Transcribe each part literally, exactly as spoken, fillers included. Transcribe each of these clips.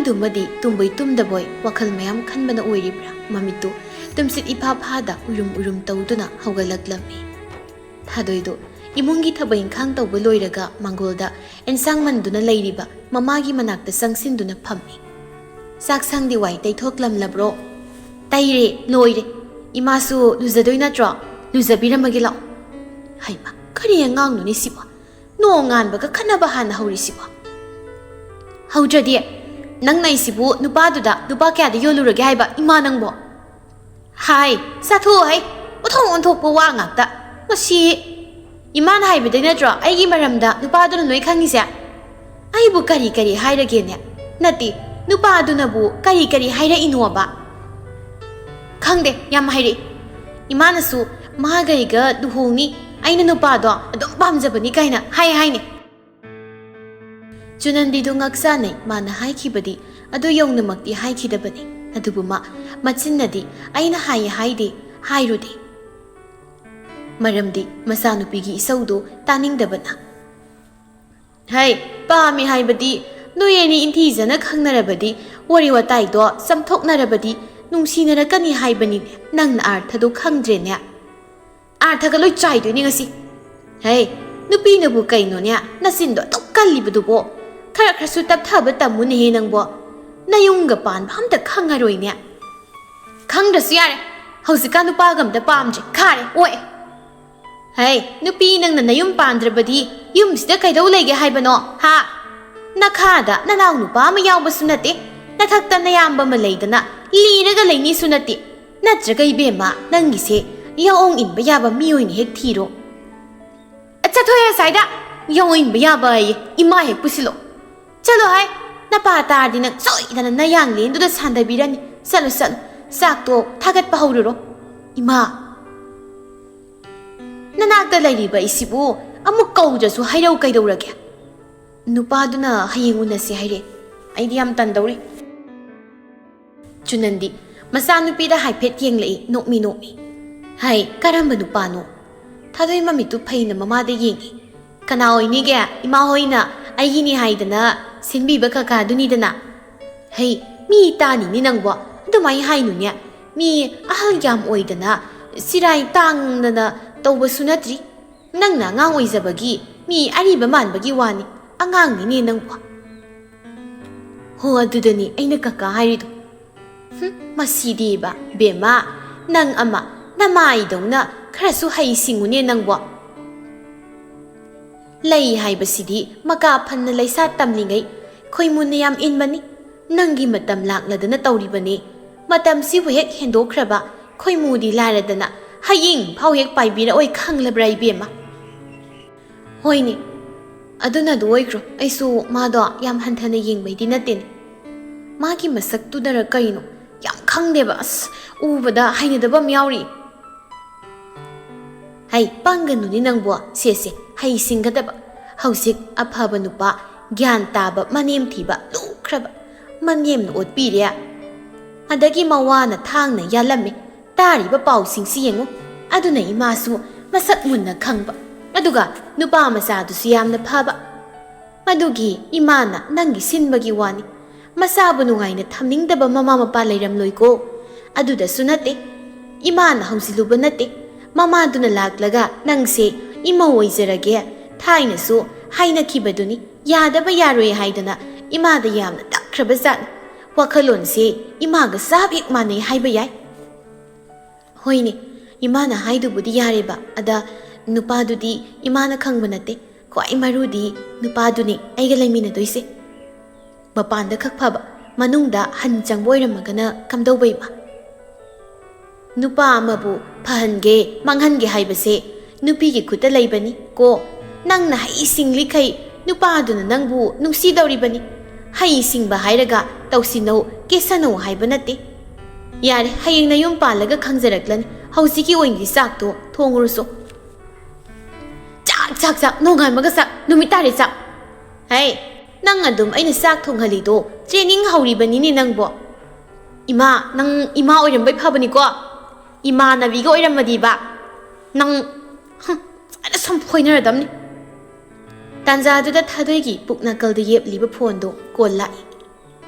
ꯑꯗꯨꯃꯗꯤ ꯇꯨꯝꯕꯣꯏ ꯇꯨꯝꯗꯕꯣꯏ ꯋꯥꯈꯜ ꯃꯌꯥꯝ ꯈꯟꯕꯅ ꯑꯣꯏꯔꯤꯕ꯭ꯔꯥ, ꯃꯃꯤꯠꯇꯨ ꯇꯨꯝꯁꯤꯠ ꯏꯐꯥ ꯐꯥꯗ ꯎꯏꯔꯨꯝ ꯎꯏꯔꯨꯝ ꯇꯧꯗꯨꯅ ꯍꯧꯒꯠꯂꯛꯂꯝꯃꯤ꯫ ꯊꯥꯗꯣꯏꯗꯨ ꯏꯃꯨꯡꯒꯤ ꯊꯕꯛ ꯏꯪꯈꯥꯡ ꯇꯧꯕ ꯂꯣꯏꯔꯒ ꯃꯥꯡꯒꯣꯜꯗ ꯑꯦꯟꯁꯥꯡ ꯃꯟꯗꯨꯅ ꯂꯩꯔꯤꯕ ꯃꯃꯥꯒꯤ ꯃꯅꯥꯛꯇ ꯆꯪꯁꯤꯟꯗꯨꯅ ꯐꯝꯃꯤ꯫ "ꯆꯥꯛꯁꯪꯗꯤ ꯋꯥꯏ ꯇꯩꯊꯣꯛꯂꯝꯂꯕ꯭ꯔꯣ?" "ꯇꯩꯔꯦ, ꯂꯣꯏꯔꯦ꯫ ꯏꯃꯥꯁꯨ ꯂꯨꯖꯗꯣꯏ ꯅꯠꯇ꯭ꯔꯣ? ꯂꯨꯖꯕꯤꯔꯝꯃꯒꯦ ꯂꯥꯛꯑꯣ꯫" ꯍꯩꯃ, ꯀꯔꯤ ꯑꯉꯥꯡꯅꯣꯅꯦ ꯁꯤꯕꯣ? ꯅꯣꯡ ꯉꯥꯟꯕꯒ ꯈꯠꯅꯕ ꯍꯥꯟꯅ ꯍꯧꯔꯤꯁꯤꯕꯣ? "ꯍꯧꯗ꯭ꯔꯗꯤ ꯅꯪ ꯅꯩꯁꯤꯕꯨ ꯅꯨꯄꯥꯗꯨꯗ ꯂꯨꯄꯥ ꯀꯌꯥꯗ ꯌꯣꯜꯂꯨꯔꯒꯦ ꯍꯥꯏꯕ ꯏꯃꯥ ꯅꯪꯕꯣ?" "ꯍꯥꯏ, ꯆꯥꯊꯣꯛꯑꯣ ꯍꯩ, ꯑꯣꯟꯊꯣꯛ ꯑꯣꯟꯊꯣꯛꯄ ꯋꯥ ꯉꯥꯛꯇ꯫ ꯃꯁꯤ ꯏꯃꯥꯅ ꯍꯥꯏꯕꯗꯩ ꯅꯠꯇ꯭ꯔꯣ ꯑꯩꯒꯤ ꯃꯔꯝꯗ ꯅꯨꯄꯥꯗꯨꯅ ꯂꯣꯏ ꯈꯪꯉꯤꯁꯦ? ꯑꯩꯕꯨ ꯀꯔꯤ ꯀꯔꯤ ꯍꯥꯏꯔꯒꯦꯅꯦ? ꯅꯠꯇꯦ, ꯅꯨꯄꯥꯗꯨꯅꯕꯨ ꯀꯔꯤ ꯀꯔꯤ ꯍꯥꯏꯔꯛꯏꯅꯣꯕ?" "ꯈꯪꯗꯦ, ꯌꯥꯝ ꯍꯥꯏꯔꯛꯏ꯫ ꯏꯃꯥꯅꯁꯨ ꯃꯥꯒ ꯑꯩꯒ ꯂꯨꯍꯣꯡꯅꯤ, ꯑꯩꯅ ꯅꯨꯄꯥꯗꯣ ꯑꯗꯨꯝ ꯄꯥꯝꯖꯕꯅꯤ ꯀꯥꯏꯅ ꯍꯥꯏ ꯍꯥꯏꯅꯦ꯫" ꯆꯨꯅꯟꯗꯤꯗꯨ ꯉꯛꯆꯥꯅꯩ꯫ ꯃꯥꯅ ꯍꯥꯏꯈꯤꯕꯗꯤ ꯑꯗꯨ ꯌꯧꯅꯃꯛꯇꯤ ꯍꯥꯏꯈꯤꯗꯕꯅꯤ, ꯑꯗꯨꯕꯨ ꯃꯥ ꯃꯆꯤꯟꯅꯗꯤ "ꯑꯩꯅ ꯍꯥꯏꯌꯦ ꯍꯥꯏꯗꯦ, ꯍꯥꯏꯔꯨꯗꯦ꯫" ꯃꯔꯝꯗꯤ ꯃꯆꯥꯅꯨꯄꯤꯒꯤ ꯏꯁꯧꯗꯨ ꯇꯥꯅꯤꯡꯗꯕꯅ꯫ "ꯍꯩ, ꯄꯥꯝꯃꯤ ꯍꯥꯏꯕꯗꯤ ꯅꯣꯏ ꯑꯅꯤ ꯏꯟꯊꯤꯖꯅ ꯈꯪꯅꯔꯕꯗꯤ, ꯋꯥꯔꯤ ꯋꯥꯇꯥꯏꯗꯣ ꯆꯝꯊꯣꯛꯅꯔꯕꯗꯤ ꯅꯨꯡꯁꯤꯅꯔꯛꯀꯅꯤ ꯍꯥꯏꯕꯅꯤꯅꯦ꯫ ꯅꯪꯅ ꯑꯥꯔꯊꯗꯣ ꯈꯪꯗ꯭ꯔꯦꯅꯦ꯫" "ꯑꯥꯔꯊꯒ ꯂꯣꯏ ꯆꯥꯏꯗꯣꯏꯅꯦ ꯉꯁꯤ꯫" "ꯍꯩ, ꯅꯨꯄꯤꯅꯕꯨ ꯀꯩꯅꯣꯅꯦ ꯅꯆꯤꯟꯗꯣ ꯑꯗꯨꯛ ꯀꯜꯂꯤꯕꯗꯨꯕꯣ? ꯈꯔ ꯈꯔꯁꯨ ꯇꯞꯊꯕ ꯇꯝꯃꯨꯅꯦꯍꯦ ꯅꯪꯕꯣ꯫ ꯅꯌꯨꯝꯒ ꯄꯥꯟꯕ ꯑꯝꯇ ꯈꯪꯉꯔꯣꯏꯅꯦ꯫" "ꯈꯪꯗ꯭ꯔꯁꯨ ꯌꯥꯔꯦ, ꯍꯧꯖꯤꯛꯀꯥꯟ ꯅꯨꯄꯥꯒ ꯑꯝꯇ ꯄꯥꯝꯗ꯭ꯔꯦ, ꯈꯥꯔꯦ, ꯑꯣꯛꯑꯦ꯫" "ꯍꯩ, ꯅꯨꯄꯤ ꯅꯪꯅ ꯅꯌꯨꯝ ꯄꯥꯟꯗ꯭ꯔꯕꯗꯤ ꯌꯨꯝꯁꯤꯗ ꯀꯩꯗꯧ ꯂꯩꯒꯦ ꯍꯥꯏꯕꯅꯣ, ꯍꯥ? ꯅꯈꯥꯗ ꯅꯅꯥꯎ ꯅꯨꯄꯥ ꯑꯃ ꯌꯥꯎꯕꯁꯨ ꯅꯠꯇꯦ, ꯅꯊꯛꯇ ꯅꯌꯥꯝꯕ ꯑꯃ ꯂꯩꯗꯅ ꯂꯤꯔꯒ ꯂꯩꯅꯤꯁꯨ ꯅꯠꯇꯦ꯫ ꯅꯠꯇ꯭ꯔꯒ ꯏꯕꯦꯝꯃ, ꯅꯪꯒꯤꯁꯦ ꯌꯥꯑꯣꯡ ꯏꯟꯕ ꯌꯥꯕ ꯃꯤ ꯑꯣꯏꯅ ꯍꯦꯛ ꯊꯤꯔꯣ꯫" "ꯑ, ꯆꯠꯊꯣꯛꯑꯦ ꯑꯁ꯭ꯋꯥꯏꯗ! ꯌꯥꯑꯣꯡ ꯏꯟꯕ ꯌꯥꯕ ꯑꯌꯦ, ꯏꯃꯥ ꯍꯦꯛ ꯄꯨꯁꯤꯜꯂꯣ꯫ ꯆꯠꯂꯣ ꯍꯥꯏ, ꯅꯄꯥ ꯇꯥꯔꯗꯤ ꯅꯪ ꯁꯣꯏꯗꯅ ꯅꯌꯥꯡꯂꯦꯟꯗꯨꯗ ꯁꯥꯟꯊꯕꯤꯔꯅꯤ꯫ ꯆꯠꯂꯣ, ꯆꯠꯂꯣ, ꯆꯥꯛꯇꯣ ꯊꯥꯒꯠꯄ ꯍꯧꯔꯨꯔꯣ꯫" "ꯏꯃꯥ, ꯅꯅꯥꯛꯇ ꯂꯩꯔꯤꯕ ꯑꯩꯁꯤꯕꯨ ꯑꯃꯨꯛ ꯀꯧꯗ꯭ꯔꯁꯨ ꯍꯥꯏꯔꯧ ꯀꯩꯗꯧꯔꯒꯦ? ꯅꯨꯄꯥꯗꯨꯅ ꯍꯌꯦꯡ ꯎꯅꯁꯦ ꯍꯥꯏꯔꯦ꯫ ꯑꯩꯗꯤ ꯌꯥꯝ ꯇꯟꯗꯧꯔꯤ꯫" ꯆꯨꯅꯟꯗꯤ ꯃꯆꯥꯅꯨꯄꯤꯗ ꯍꯥꯏꯐꯦꯠ ꯌꯦꯡꯂꯛꯏ, ꯅꯣꯛꯃꯤ ꯅꯣꯛꯃꯤ꯫ "ꯍꯥꯏ, ꯀꯔꯝꯕ ꯅꯨꯄꯥꯅꯣ?" ꯊꯥꯗꯣꯏ ꯃꯃꯤꯠꯇꯨ ꯐꯩꯅ ꯃꯃꯥꯗ ꯌꯦꯡꯉꯤ꯫ "ꯀꯅꯥ ꯑꯣꯏꯅꯤꯒꯦ? ꯏꯃꯥ ꯍꯣꯏꯅ ꯑꯩꯒꯤꯅꯤ ꯍꯥꯏꯗꯅ ꯁꯤꯟꯕꯤꯕ ꯀꯀꯥꯗꯨꯅꯤꯗꯅ꯫" ꯍꯩ, ꯃꯤ ꯇꯥꯅꯤꯅꯦ ꯅꯪꯕꯣ꯫ ꯑꯗꯨꯃꯥꯏ ꯍꯥꯏꯅꯨꯅꯦ꯫ ꯃꯤ ꯑꯍꯜ ꯌꯥꯝ ꯑꯣꯏꯗꯅ, ꯆꯤꯔꯥꯏ ꯇꯥꯡꯗꯅ ꯇꯧꯕꯁꯨ ꯅꯠꯇ꯭ꯔꯤ꯫ ꯅꯪꯅ ꯑꯉꯥꯡ ꯑꯣꯏꯖꯕꯒꯤ, ꯃꯤ ꯑꯔꯤꯕ ꯃꯥꯟꯕꯒꯤ ꯋꯥꯅꯤ꯫ ꯑꯉꯥꯡꯅꯤꯅꯦ ꯅꯪꯕꯣ꯫ ꯍꯣ, ꯑꯗꯨꯗꯅꯤ ꯑꯩꯅ ꯀꯀꯥ ꯍꯥꯏꯔꯤꯗꯣ꯫ ꯍꯨꯝ, ꯃꯁꯤꯗꯤꯕ, ꯕꯦꯝꯃ, ꯅꯪ ꯑꯃ, ꯅꯃꯥꯏꯗꯧꯅ ꯈꯔꯁꯨ ꯍꯩ ꯁꯤꯡꯉꯨꯅꯦ ꯅꯪꯕꯣ꯫ ꯂꯩ ꯍꯥꯏꯕꯁꯤꯗꯤ ꯃꯀꯥ ꯐꯟꯅ ꯂꯩꯁꯥ ꯇꯝꯂꯤꯉꯩ ꯈꯣꯏꯃꯨꯅ ꯌꯥꯝ ꯏꯟꯕꯅꯤ꯫ ꯅꯪꯒꯤ ꯃꯇꯝ ꯂꯥꯛꯂꯗꯅ ꯇꯧꯔꯤꯕꯅꯤ꯫ ꯃꯇꯝꯁꯤꯕꯨ ꯍꯦꯛ ꯍꯦꯟꯗꯣꯛꯈ꯭ꯔꯕ, ꯈꯣꯏꯃꯨꯗꯤ ꯂꯥꯏꯔꯗꯅ ꯍꯌꯤꯡ ꯐꯥꯎ ꯍꯦꯛ ꯄꯥꯏꯕꯤꯔꯛꯑꯣꯏ, ꯈꯪꯂꯕ꯭ꯔꯥ ꯏꯕꯦꯝꯃ? ꯍꯣꯏꯅꯦ, ꯑꯗꯨꯅ ꯑꯗꯨ ꯑꯣꯏꯈ꯭ꯔꯣ꯫ ꯑꯩꯁꯨ ꯃꯥꯗꯣ ꯌꯥꯝ ꯍꯟꯊꯅ ꯌꯦꯡꯕꯩꯗꯤ ꯅꯠꯇꯦꯅꯦ꯫ ꯃꯥꯒꯤ ꯃꯁꯛꯇꯨꯗꯔ ꯀꯩꯅꯣ? ꯌꯥꯝ ꯈꯪꯗꯦꯕ꯫ ꯑꯁ, ꯎꯕꯗ ꯍꯩꯅꯗꯕ ꯑꯃ ꯌꯥꯎꯔꯤ꯫ ꯍꯩ, ꯄꯪꯒꯅꯨꯅꯦ ꯅꯪꯕꯣ꯫ ꯁꯦ, ꯁꯦ, ꯍꯩ ꯁꯤꯡꯒꯗꯕ꯫ ꯍꯧꯖꯤꯛ ꯑꯐꯕ ꯅꯨꯄꯥ, ꯒ꯭ꯌꯥꯟ ꯇꯥꯕ, ꯃꯅꯦꯝ ꯊꯤꯕ, ꯂꯨꯈ꯭ꯔꯕ ꯃꯅꯦꯝꯅ ꯑꯣꯠꯄꯤꯔꯦ꯫ ꯑꯗꯒꯤ ꯃꯋꯥꯅ ꯊꯥꯡꯅ ꯌꯥꯜꯂꯝꯃꯦ꯫ ꯇꯥꯔꯤꯕ ꯄꯥꯎꯁꯤꯡꯁꯤ ꯌꯦꯡꯉꯨ꯫ ꯑꯗꯨꯅ ꯏꯃꯥꯁꯨ ꯃꯁꯛ ꯃꯨꯟꯅ ꯈꯪꯕ, ꯑꯗꯨꯒ ꯅꯨꯄꯥ ꯃꯆꯥꯗꯨꯁꯨ ꯌꯥꯝꯅ ꯐꯕ꯫ ꯃꯗꯨꯒꯤ ꯏꯃꯥꯅ ꯅꯪꯒꯤ ꯁꯤꯟꯕꯒꯤ ꯋꯥꯅꯤ꯫ ꯃꯆꯥꯕꯨ ꯅꯨꯡꯉꯥꯏꯅ ꯊꯝꯅꯤꯡꯗꯕ ꯃꯃꯥ ꯃꯄꯥ ꯂꯩꯔꯝꯂꯣꯏꯀꯣ꯫ ꯑꯗꯨꯗꯁꯨ ꯅꯠꯇꯦ, ꯏꯃꯥꯅ ꯍꯧꯖꯤꯜꯂꯨꯕ ꯅꯠꯇꯦ꯫ ꯃꯃꯥꯗꯨꯅ ꯂꯥꯛꯂꯒ ꯅꯪꯁꯦ ꯏꯃꯧ ꯑꯣꯏꯖꯔꯒꯦ, ꯊꯥꯏꯅꯁꯨ ꯍꯥꯏꯅꯈꯤꯕꯗꯨꯅꯤ, ꯌꯥꯗꯕ ꯌꯥꯔꯣꯏ ꯍꯥꯏꯗꯅ ꯏꯃꯥꯗ ꯌꯥꯝꯅ ꯇꯛꯈ꯭ꯔꯕ ꯖꯥꯠꯅꯤ꯫ ꯋꯥꯈꯜꯂꯣꯟꯁꯦ ꯏꯃꯥꯒ ꯆꯞ ꯍꯦꯛ ꯃꯥꯟꯅꯩ ꯍꯥꯏꯕ ꯌꯥꯏ꯫ ꯍꯣꯏꯅꯦ, ꯏꯃꯥꯅ ꯍꯥꯏꯗꯨꯕꯨꯗꯤ ꯌꯥꯔꯦꯕ, ꯑꯗ ꯅꯨꯄꯥꯗꯨꯗꯤ ꯏꯃꯥꯅ ꯈꯪꯕ ꯅꯠꯇꯦ꯫ ꯈ꯭ꯋꯥꯏ ꯃꯔꯨꯗꯤ ꯅꯨꯄꯥꯗꯨꯅꯤ ꯑꯩꯒ ꯂꯩꯃꯤꯟꯅꯗꯣꯏꯁꯦ꯫ ꯃꯄꯥꯟꯗ ꯈꯛ ꯐꯕ, ꯃꯅꯨꯡꯗ ꯍꯟ ꯆꯪꯕ ꯑꯣꯏꯔꯝꯃꯒꯅ ꯀꯝꯗꯧꯕ ꯏꯃꯥ? ꯅꯨꯄꯥ ꯑꯃꯕꯨ ꯐꯍꯟꯒꯦ, ꯃꯥꯡꯍꯟꯒꯦ ꯍꯥꯏꯕꯁꯦ ꯅꯨꯄꯤꯒꯤ ꯈꯨꯠꯇ ꯂꯩꯕꯅꯤ ꯀꯣ꯫ ꯅꯪꯅ ꯍꯩ ꯁꯤꯡꯂꯤꯈꯩ ꯅꯨꯄꯥꯗꯨꯅ ꯅꯪꯕꯨ ꯅꯨꯡꯁꯤꯗꯧꯔꯤꯕꯅꯤ꯫ ꯍꯩ ꯁꯤꯡꯕ ꯍꯥꯏꯔꯒ ꯇꯧꯁꯤꯟꯅꯧ, ꯀꯦꯁꯟꯅꯧ ꯍꯥꯏꯕ ꯅꯠꯇꯦ꯫ ꯌꯥꯔꯦ, ꯍꯌꯦꯡ ꯅꯌꯨꯝ ꯄꯥꯜꯂꯒ ꯈꯪꯖꯔꯛꯂꯅꯤ꯫ ꯍꯧꯖꯤꯛꯀꯤ ꯑꯣꯏꯅꯗꯤ ꯆꯥꯛꯇꯣ ꯊꯣꯡꯉꯨꯔꯣꯁꯣ꯫ ꯆꯥꯛ, ꯆꯥꯛ, ꯆꯥꯛ, ꯅꯣꯡꯉꯥꯟꯕꯒ ꯆꯥꯛ, ꯅꯨꯃꯤꯠ ꯇꯥꯔꯦ ꯆꯥꯛ꯫ ꯍꯩ, ꯅꯪ ꯑꯗꯨꯝ ꯑꯩꯅ ꯆꯥꯛ ꯊꯣꯡꯍꯜꯂꯤꯗꯣ training ꯍꯧꯔꯤꯕꯅꯤꯅꯦ ꯅꯪꯕꯣ꯫ ꯏꯃꯥ, ꯅꯪ ꯏꯃꯥ ꯑꯣꯏꯔꯝꯕꯩ ꯐꯕꯅꯤꯀꯣ꯫ ꯏꯃꯥꯟꯅꯕꯤꯒ ꯑꯣꯏꯔꯝꯃꯗꯤꯕ ꯅꯪ, ꯍꯨꯝ, ꯐꯖꯅ ꯁꯨꯝ ꯐꯣꯏꯅꯔꯗꯝꯅꯤ꯫ ꯇꯥꯟꯖꯥꯗꯨꯗ ꯊꯥꯗꯣꯏꯒꯤ ꯄꯨꯛ ꯅꯥꯀꯜꯗ ꯌꯦꯞꯂꯤꯕ ꯐꯣꯟꯗꯣ call ꯂꯥꯛꯏ꯫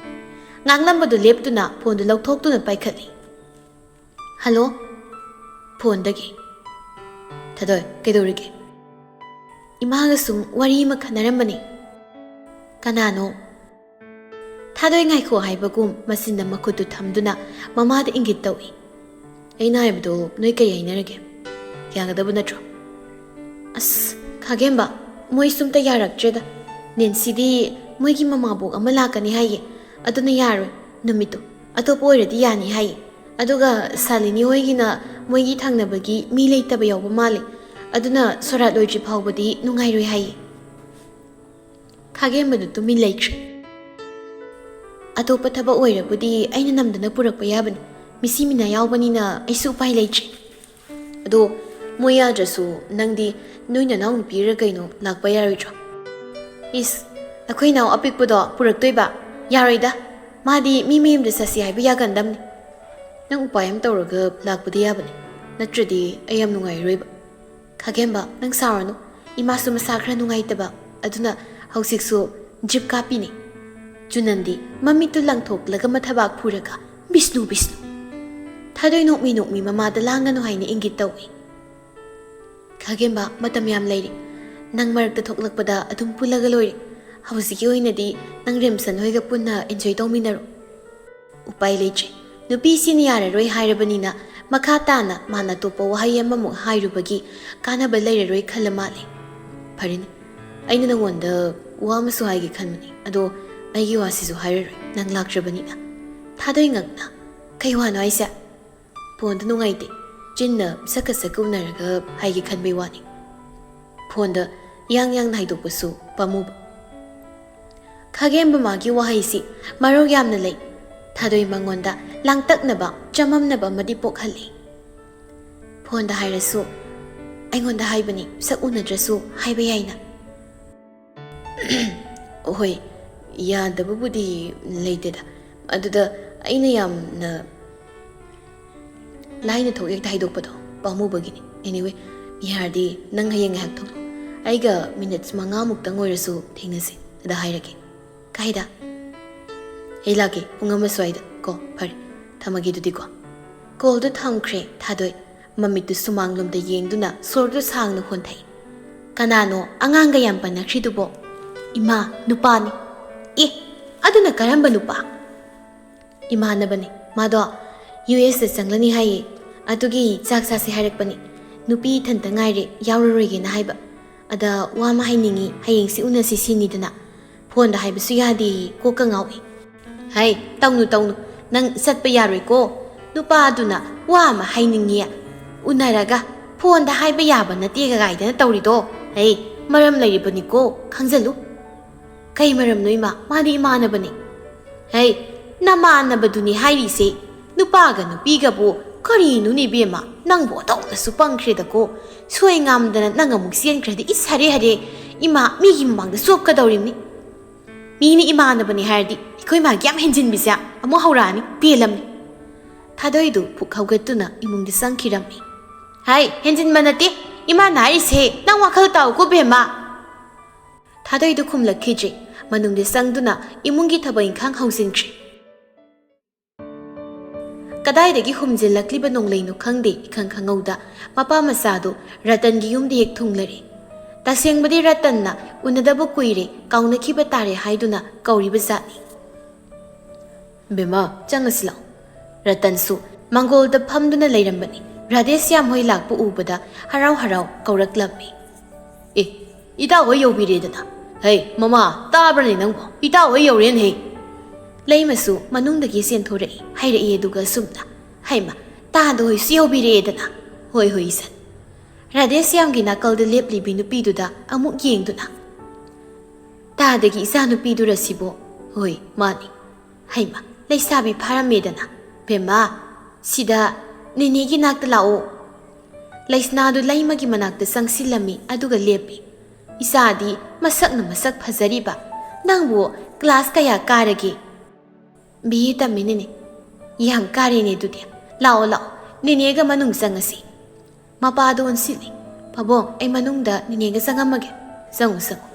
ꯉꯥꯡꯂꯝꯕꯗꯨ ꯂꯦꯞꯇꯨꯅ ꯐꯣꯟꯗꯨ ꯂꯧꯊꯣꯛꯇꯨꯅ ꯄꯥꯏꯈꯠꯂꯤ꯫ "ꯍꯜꯂꯣ?" ꯐꯣꯟꯗꯒꯤ꯫ "ꯊꯥꯗꯣꯏ, ꯀꯩꯗꯧꯔꯤꯒꯦ?" ꯏꯃꯥꯒ ꯁꯨꯝ ꯋꯥꯔꯤ ꯑꯃ ꯈꯟꯅꯔꯝꯕꯅꯤ꯫ "ꯀꯅꯥꯅꯣ?" ꯊꯥꯗꯣꯏ ꯉꯥꯏꯈꯣ ꯍꯥꯏꯕꯒꯨꯝ ꯃꯆꯤꯟꯗ ꯃꯈꯨꯠꯇꯨ ꯊꯝꯗꯨꯅ ꯃꯃꯥꯗ ꯏꯪꯒꯤꯠ ꯇꯧꯏ꯫ "ꯑꯩꯅ ꯍꯥꯏꯕꯗꯣ ꯅꯣꯏ ꯀꯔꯤ ꯍꯥꯏꯅꯔꯒꯦ? ꯌꯥꯒꯗꯕ ꯅꯠꯇ꯭ꯔꯣ?" "ꯑꯁ, ꯈꯥꯒꯦꯝꯕ, ꯃꯣꯏꯁꯨ ꯑꯝꯇ ꯌꯥꯔꯛꯇ꯭ꯔꯦꯗ꯫ ꯅꯦꯟꯁꯤꯗꯤ ꯃꯣꯏꯒꯤ ꯃꯃꯥꯕꯣꯛ ꯑꯃ ꯂꯥꯛꯀꯅꯤ ꯍꯥꯏꯌꯦ, ꯑꯗꯨꯅ ꯌꯥꯔꯣꯏ꯫ ꯅꯨꯃꯤꯠꯇꯣ ꯑꯇꯣꯞꯄ ꯑꯣꯏꯔꯗꯤ ꯌꯥꯅꯤ ꯍꯥꯏꯌꯦ꯫ ꯑꯗꯨꯒ ꯁꯥꯂꯤꯅꯤ ꯍꯣꯏꯒꯤꯅ ꯃꯣꯏꯒꯤ ꯊꯪꯅꯕꯒꯤ ꯃꯤ ꯂꯩꯇꯕ ꯌꯥꯎꯕ ꯃꯥꯜꯂꯦ, ꯑꯗꯨꯅ ꯁꯣꯔꯥꯠ ꯂꯣꯏꯗ꯭ꯔꯤ ꯐꯥꯎꯕꯗꯤ ꯅꯨꯡꯉꯥꯏꯔꯣꯏ ꯍꯥꯏꯌꯦ꯫" ꯈꯥꯒꯦꯝꯕꯗꯨ ꯇꯨꯃꯤꯟ ꯂꯩꯈ꯭ꯔꯦ꯫ "ꯑꯇꯣꯞꯄ ꯊꯕꯛ ꯑꯣꯏꯔꯕꯨꯗꯤ ꯑꯩꯅ ꯅꯝꯗꯅ ꯄꯨꯔꯛꯄ ꯌꯥꯕꯅꯤ꯫ ꯃꯤꯁꯤ ꯃꯤꯅꯥ ꯌꯥꯎꯕꯅꯤꯅ ꯑꯩꯁꯨ ꯎꯄꯥꯏ ꯂꯩꯇ꯭ꯔꯦ꯫" "ꯑꯗꯣ ꯃꯣꯏ ꯌꯥꯗ꯭ꯔꯁꯨ ꯅꯪꯗꯤ ꯅꯣꯏ ꯅꯅꯥꯎ ꯅꯨꯄꯤꯔ ꯀꯩꯅꯣ ꯂꯥꯛꯄ ꯌꯥꯔꯣꯏꯗ꯭ꯔꯣ?" "ꯏꯁ, ꯑꯩꯈꯣꯏ ꯏꯅꯥꯎ ꯑꯄꯤꯛꯄꯗꯣ ꯄꯨꯔꯛꯇꯣꯏꯕ? ꯌꯥꯔꯣꯏꯗ꯫ ꯃꯥꯗꯤ ꯃꯤ ꯃꯌꯨꯝꯗ ꯆꯠꯁꯤ ꯍꯥꯏꯕ ꯌꯥꯒꯟꯗꯕꯅꯤ꯫ ꯅꯪ ꯎꯄꯥꯏ ꯑꯃ ꯇꯧꯔꯒ ꯂꯥꯛꯄꯗꯤ ꯌꯥꯕꯅꯤ, ꯅꯠꯇ꯭ꯔꯗꯤ ꯑꯩ ꯌꯥꯝ ꯅꯨꯡꯉꯥꯏꯔꯣꯏꯕ꯫" "ꯈꯥꯒꯦꯝꯕ, ꯅꯪ ꯁꯥꯎꯔꯅꯨ꯫ ꯏꯃꯥꯁꯨ ꯃꯁꯥ ꯈꯔ ꯅꯨꯡꯉꯥꯏꯇꯕ, ꯑꯗꯨꯅ ꯍꯧꯖꯤꯛꯁꯨ ꯗ꯭ꯔꯤꯞ ꯀꯥꯞꯄꯤꯅꯤ꯫" ꯆꯨꯅꯟꯗꯤ ꯃꯃꯤꯠꯇꯨ ꯂꯪꯊꯣꯛꯂꯒ ꯃꯊꯕꯥꯛ ꯐꯨꯔꯒ, "ꯕꯤꯁꯅꯨ, ꯕꯤꯁꯅꯨ!" ꯊꯥꯗꯣꯏ ꯅꯣꯛꯃꯤ ꯅꯣꯛꯃꯤ ꯃꯃꯥꯗ ꯂꯥꯡꯒꯅꯨ ꯍꯥꯏꯅ ꯏꯪꯒꯤꯠ ꯇꯧꯏ꯫ "ꯈꯥꯒꯦꯝꯕ, ꯃꯇꯝ ꯌꯥꯝ ꯂꯩꯔꯤ꯫ ꯅꯪ ꯃꯔꯛꯇ ꯊꯣꯛꯂꯛꯄꯗ ꯑꯗꯨꯝ ꯄꯨꯜꯂꯒ ꯂꯣꯏꯔꯦ꯫ ꯍꯧꯖꯤꯛꯀꯤ ꯑꯣꯏꯅꯗꯤ ꯅꯪ ꯔꯦꯝꯁꯟ ꯍꯣꯏꯒ ꯄꯨꯟꯅ ꯑꯦꯟꯖꯣꯏ ꯇꯧꯃꯤꯟꯅꯔꯣ꯫" ꯎꯄꯥꯏ ꯂꯩꯇ꯭ꯔꯦ꯫ ꯅꯨꯄꯤꯁꯤꯅ ꯌꯥꯔꯔꯣꯏ ꯍꯥꯏꯔꯕꯅꯤꯅ ꯃꯈꯥ ꯇꯥꯅ ꯃꯥꯅ ꯑꯇꯣꯞꯄ ꯋꯥꯍꯩ ꯑꯃꯃꯨꯛ ꯍꯥꯏꯔꯨꯕꯒꯤ ꯀꯥꯟꯅꯕ ꯂꯩꯔꯔꯣꯏ ꯈꯜꯂ ꯃꯥꯜꯂꯦ꯫ "ꯐꯔꯦꯅꯦ, ꯑꯩꯅ ꯅꯉꯣꯟꯗ ꯋꯥ ꯑꯃꯁꯨ ꯍꯥꯏꯒꯦ ꯈꯟꯕꯅꯤ, ꯑꯗꯣ ꯑꯩꯒꯤ ꯋꯥꯁꯤꯁꯨ ꯍꯥꯏꯔꯔꯣꯏ, ꯅꯪ ꯂꯥꯛꯇ꯭ꯔꯕꯅꯤꯅ꯫" ꯊꯥꯗꯣꯏ ꯉꯛꯅ, "ꯀꯩ ꯋꯥꯅꯣ ꯍꯥꯏꯁꯦ?" "ꯐꯣꯟꯗ ꯅꯨꯡꯉꯥꯏꯇꯦ꯫" ꯆꯤꯟꯅ ꯁꯛꯀ ꯁꯛꯀ ꯎꯅꯔꯒ ꯍꯥꯏꯒꯦ ꯈꯟꯕꯩ ꯋꯥꯅꯤ꯫ ꯐꯣꯟꯗ ꯌꯥꯡ ꯌꯥꯡꯅ ꯍꯥꯏꯗꯣꯛꯄꯁꯨ ꯄꯥꯝꯃꯨꯕ꯫ ꯈꯥꯒꯦꯝꯕ ꯃꯥꯒꯤ ꯋꯥꯍꯩꯁꯤ ꯃꯔꯧ ꯌꯥꯝꯅ ꯂꯩ꯫ ꯊꯥꯗꯣꯏ ꯃꯉꯣꯟꯗ ꯂꯥꯡꯇꯛꯅꯕ, ꯆꯃꯝꯅꯕ ꯑꯃꯗꯤ ꯄꯣꯛꯍꯜꯂꯤ꯫ "ꯐꯣꯟꯗ ꯍꯥꯏꯔꯁꯨ ꯑꯩꯉꯣꯟꯗ ꯍꯥꯏꯕꯅꯤ, ꯁꯛ ꯎꯅꯗ꯭ꯔꯁꯨ ꯍꯥꯏꯕ ꯌꯥꯏꯅ꯫" "ꯍꯣꯏ, ꯌꯥꯗꯕꯕꯨꯗꯤ ꯂꯩꯇꯦꯗ꯫ ꯑꯗꯨꯗ ꯑꯩꯅ ꯌꯥꯝꯅ ꯂꯥꯏꯅ ꯊꯣꯛ ꯍꯦꯛꯇ ꯍꯥꯏꯗꯣꯛꯄꯗꯣ ꯄꯥꯝꯃꯨꯕꯒꯤꯅꯤ꯫ Anyway, ꯌꯥꯔꯗꯤ ꯅꯪ ꯍꯌꯦꯡ ꯉꯥꯏꯍꯥꯛ ꯊꯣꯛꯂꯛꯑꯣ꯫ ꯑꯩꯒ ꯃꯤꯅꯤꯠꯁ ꯃꯉꯥꯃꯨꯛꯇꯪ ꯑꯣꯏꯔꯁꯨ ꯊꯦꯡꯅꯁꯦ꯫ ꯑꯗ ꯍꯥꯏꯔꯒꯦ꯫" "ꯀꯥꯏꯗ?" ꯑꯩ ꯂꯥꯛꯀꯦ, ꯄꯨꯡ ꯑꯃ ꯁ꯭ꯋꯥꯏꯗ꯫ ꯀꯣ, ꯐꯔꯦ, ꯊꯝꯃꯒꯦ ꯑꯗꯨꯗꯤꯀꯣ꯫ ꯀꯣꯜꯗꯨ ꯊꯝꯈ꯭ꯔꯦ ꯊꯥꯗꯣꯏ꯫ ꯃꯃꯤꯠꯇꯨ ꯁꯨꯃꯥꯡꯂꯣꯝꯗ ꯌꯦꯡꯗꯨꯅ ꯁꯣꯔꯗꯨ ꯁꯥꯡꯅ ꯍꯣꯟꯊꯩ꯫ "ꯀꯅꯥꯅꯣ ꯑꯉꯥꯡꯒ ꯌꯥꯝ ꯄꯟꯅꯈ꯭ꯔꯤꯗꯨꯕꯣ?" "ꯏꯃꯥ, ꯅꯨꯄꯥꯅꯤ꯫" "ꯑꯦ, ꯑꯗꯨꯅ ꯀꯔꯝꯕ ꯅꯨꯄꯥ?" "ꯏꯃꯥꯟꯅꯕꯅꯤ꯫ ꯃꯥꯗꯣ ꯌꯨ ꯑꯦꯁꯇ ꯆꯪꯂꯅꯤ ꯍꯥꯏꯌꯦ꯫ ꯑꯗꯨꯒꯤ ꯆꯥꯛ ꯆꯥꯁꯦ ꯍꯥꯏꯔꯛꯄꯅꯤ꯫ ꯅꯨꯄꯤ ꯏꯊꯟꯇ ꯉꯥꯏꯔꯦ, ꯌꯥꯎꯔꯔꯣꯏꯒꯦꯅ ꯍꯥꯏꯕ꯫ ꯑꯗ ꯋꯥ ꯑꯃ ꯍꯥꯏꯅꯤꯡꯉꯤ, ꯍꯌꯦꯡꯁꯤ ꯎꯅꯁꯤ ꯁꯤꯅꯤꯗꯅ꯫ ꯐꯣꯟꯗ ꯍꯥꯏꯕꯁꯨ ꯌꯥꯗꯦꯌꯦ, ꯀꯣꯛꯀ ꯉꯥꯎꯏ꯫" "ꯍꯩ, ꯇꯧꯅꯨ, ꯇꯧꯅꯨ꯫ ꯅꯪ ꯆꯠꯄ ꯌꯥꯔꯣꯏꯀꯣ꯫ ꯅꯨꯄꯥꯗꯨꯅ ꯋꯥ ꯑꯃ ꯍꯥꯏꯅꯤꯡꯉꯤ꯫ ꯎꯅꯔꯒ ꯐꯣꯟꯗ ꯍꯥꯏꯕ ꯌꯥꯕ ꯅꯠꯇꯦꯒ ꯒꯥꯏꯗꯅ ꯇꯧꯔꯤꯗꯣ꯫ ꯍꯩ, ꯃꯔꯝ ꯂꯩꯔꯤꯕꯅꯤꯀꯣ, ꯈꯪꯖꯜꯂꯨ꯫" "ꯀꯩ ꯃꯔꯝꯅꯣ ꯏꯃꯥ? ꯃꯥꯗꯤ ꯏꯃꯥꯟꯅꯕꯅꯤ꯫" "ꯍꯩ, ꯅꯃꯥꯟꯅꯕꯗꯨꯅꯤ ꯍꯥꯏꯔꯤꯁꯦ꯫ ꯅꯨꯄꯥꯒ ꯅꯨꯄꯤꯒꯕꯨ ꯀꯔꯤꯅꯣꯅꯦ ꯏꯕꯦꯝꯃ? ꯅꯪꯕꯨ ꯑꯣꯟꯊꯣꯛꯅꯁꯨ ꯄꯪꯈ꯭ꯔꯦꯗꯀꯣ꯫ ꯁꯣꯏ ꯉꯥꯝꯗꯅ ꯅꯪ ꯑꯃꯨꯛ ꯆꯦꯟꯈ꯭ꯔꯗꯤ ꯏꯁ ꯍꯔꯦ ꯍꯔꯦ꯫ ꯏꯃꯥ, ꯃꯤꯒꯤ ꯃꯃꯥꯡꯗ ꯆꯣꯞꯀꯗꯧꯔꯤꯕꯅꯤ꯫" "ꯃꯤꯅ ꯏꯃꯥꯟꯅꯕꯅꯤ ꯍꯥꯏꯔꯗꯤ ꯑꯩꯈꯣꯏ ꯃꯥꯒꯤ ꯌꯥꯝ ꯍꯦꯟꯖꯤꯟꯕꯤꯁꯦ ꯑꯃꯨꯛ ꯍꯧꯔꯛꯑꯅꯤ꯫ ꯄꯦꯜꯂꯝꯅꯤ꯫" ꯊꯥꯗꯣꯏꯗꯨ ꯐꯨꯛ ꯍꯧꯒꯠꯇꯨꯅ ꯏꯃꯨꯡꯗ ꯆꯪꯈꯤꯔꯝꯃꯤ꯫ "ꯍꯥꯏ, ꯍꯦꯟꯖꯤꯟꯕ ꯅꯠꯇꯦ꯫ ꯏꯃꯥꯅ ꯍꯥꯏꯔꯤꯁꯦ ꯅꯪ ꯋꯥꯈꯜ ꯇꯥꯎꯀꯣ ꯕꯦꯝꯃ꯫" ꯊꯥꯗꯣꯏꯗꯨ ꯈꯨꯝꯂꯛꯈꯤꯗ꯭ꯔꯦ꯫ ꯃꯅꯨꯡꯗ ꯆꯪꯗꯨꯅ ꯏꯃꯨꯡꯒꯤ ꯊꯕꯛ ꯏꯪꯈꯥꯡ ꯍꯧꯖꯤꯟꯈ꯭ꯔꯦ꯫ ꯀꯗꯥꯏꯗꯒꯤ ꯍꯨꯝꯖꯤꯜꯂꯛꯂꯤꯕ ꯅꯣꯡꯂꯩꯅꯣ ꯈꯪꯗꯦ, ꯏꯈꯪ ꯈꯪꯍꯧꯗ ꯃꯄꯥ ꯃꯆꯥꯗꯨ ꯔꯇꯟꯒꯤ ꯌꯨꯝꯗ ꯍꯦꯛ ꯊꯨꯡꯂꯔꯦ꯫ ꯇꯁꯦꯡꯕꯗꯤ ꯔꯇꯟꯅ ꯎꯅꯗꯕ ꯀꯨꯏꯔꯦ, ꯀꯥꯎꯅꯈꯤꯕ ꯇꯥꯔꯦ ꯍꯥꯏꯗꯨꯅ ꯀꯧꯔꯤꯕ ꯖꯥꯠꯅꯤ꯫ "ꯕꯦꯝꯃ, ꯆꯪꯉꯁꯤ ꯂꯥꯛꯑꯣ꯫" ꯔꯇꯟꯁꯨ ꯃꯥꯡꯒꯣꯜꯗ ꯐꯝꯗꯨꯅ ꯂꯩꯔꯝꯕꯅꯤ꯫ ꯔꯥꯙꯦꯁ꯭ꯌꯥꯝ ꯍꯣꯏ ꯂꯥꯛꯄ ꯎꯕꯗ ꯍꯔꯥꯎ ꯍꯔꯥꯎ ꯀꯧꯔꯛꯂꯝꯃꯤ꯫ "ꯑꯦ, ꯏꯇꯥꯎ ꯍꯣꯏ ꯌꯧꯕꯤꯔꯦꯗꯅ꯫ ꯍꯩ, ꯃꯃꯥ, ꯇꯥꯕ꯭ꯔꯅꯦ ꯅꯪꯕꯣ? ꯏꯇꯥꯎ ꯍꯣꯏ ꯌꯧꯔꯦꯅꯦꯍꯦ꯫" ꯂꯩꯃꯁꯨ ꯃꯅꯨꯡꯗꯒꯤ ꯆꯦꯟꯊꯣꯔꯛꯏ, ꯍꯥꯏꯔꯛꯏ ꯑꯗꯨꯒ ꯑꯁꯨꯝꯅ, "ꯍꯩꯃ, ꯇꯥꯗ ꯍꯣꯏꯁꯨ ꯌꯧꯕꯤꯔꯦꯗꯅ꯫" "ꯍꯣꯏ, ꯍꯣꯏ, ꯏꯆꯟ꯫" ꯔꯥꯙꯦꯁ꯭ꯌꯥꯝꯒꯤ ꯅꯥꯀꯜꯗ ꯂꯦꯞꯂꯤꯕꯤ ꯅꯨꯄꯤꯗꯨꯗ ꯑꯃꯨꯛ ꯌꯦꯡꯗꯨꯅ, "ꯇꯥꯗꯒꯤ ꯏꯆꯥꯅꯨꯄꯤꯗꯨꯔ ꯁꯤꯕꯣ?" "ꯍꯣꯏ, ꯃꯥꯅꯤ꯫" "ꯍꯩꯃ, ꯂꯩꯁꯥꯕꯤ ꯐꯥꯔꯝꯃꯦꯗꯅ꯫ ꯕꯦꯝꯃ, ꯁꯤꯗ ꯅꯦꯅꯦꯒꯤ ꯅꯥꯛꯇ ꯂꯥꯛꯑꯣ꯫" ꯂꯩꯁꯅꯥꯗꯨ ꯂꯩꯃꯒꯤ ꯃꯅꯥꯛꯇ ꯆꯪꯁꯤꯜꯂꯝꯃꯤ, ꯑꯗꯨꯒ ꯂꯦꯞꯄꯤ꯫ "ꯏꯆꯥꯗꯤ ꯃꯁꯛꯅ ꯃꯁꯛ ꯐꯖꯔꯤꯕ꯫ ꯅꯪꯕꯨ ꯀ꯭ꯂꯥꯁ ꯀꯌꯥ ꯀꯥꯔꯒꯦ?" "B A ꯇꯝꯃꯤꯅꯦꯅꯦ꯫" "ꯌꯥꯝ ꯀꯥꯔꯦꯅꯦ ꯑꯗꯨꯗꯤ꯫ ꯂꯥꯛꯑꯣ, ꯂꯥꯛꯑꯣ, ꯅꯦꯅꯦꯒ ꯃꯅꯨꯡ ꯆꯪꯉꯁꯤ꯫" ꯃꯄꯥꯗꯣ ꯑꯣꯟꯁꯤꯜꯂꯤ꯫ "ꯄꯥꯕꯨꯡ, ꯑꯩ ꯃꯅꯨꯡꯗ ꯅꯦꯅꯦꯒ ꯆꯪꯉꯝꯃꯒꯦ꯫ ꯆꯪꯉꯨ, ꯆꯪꯉꯨ꯫"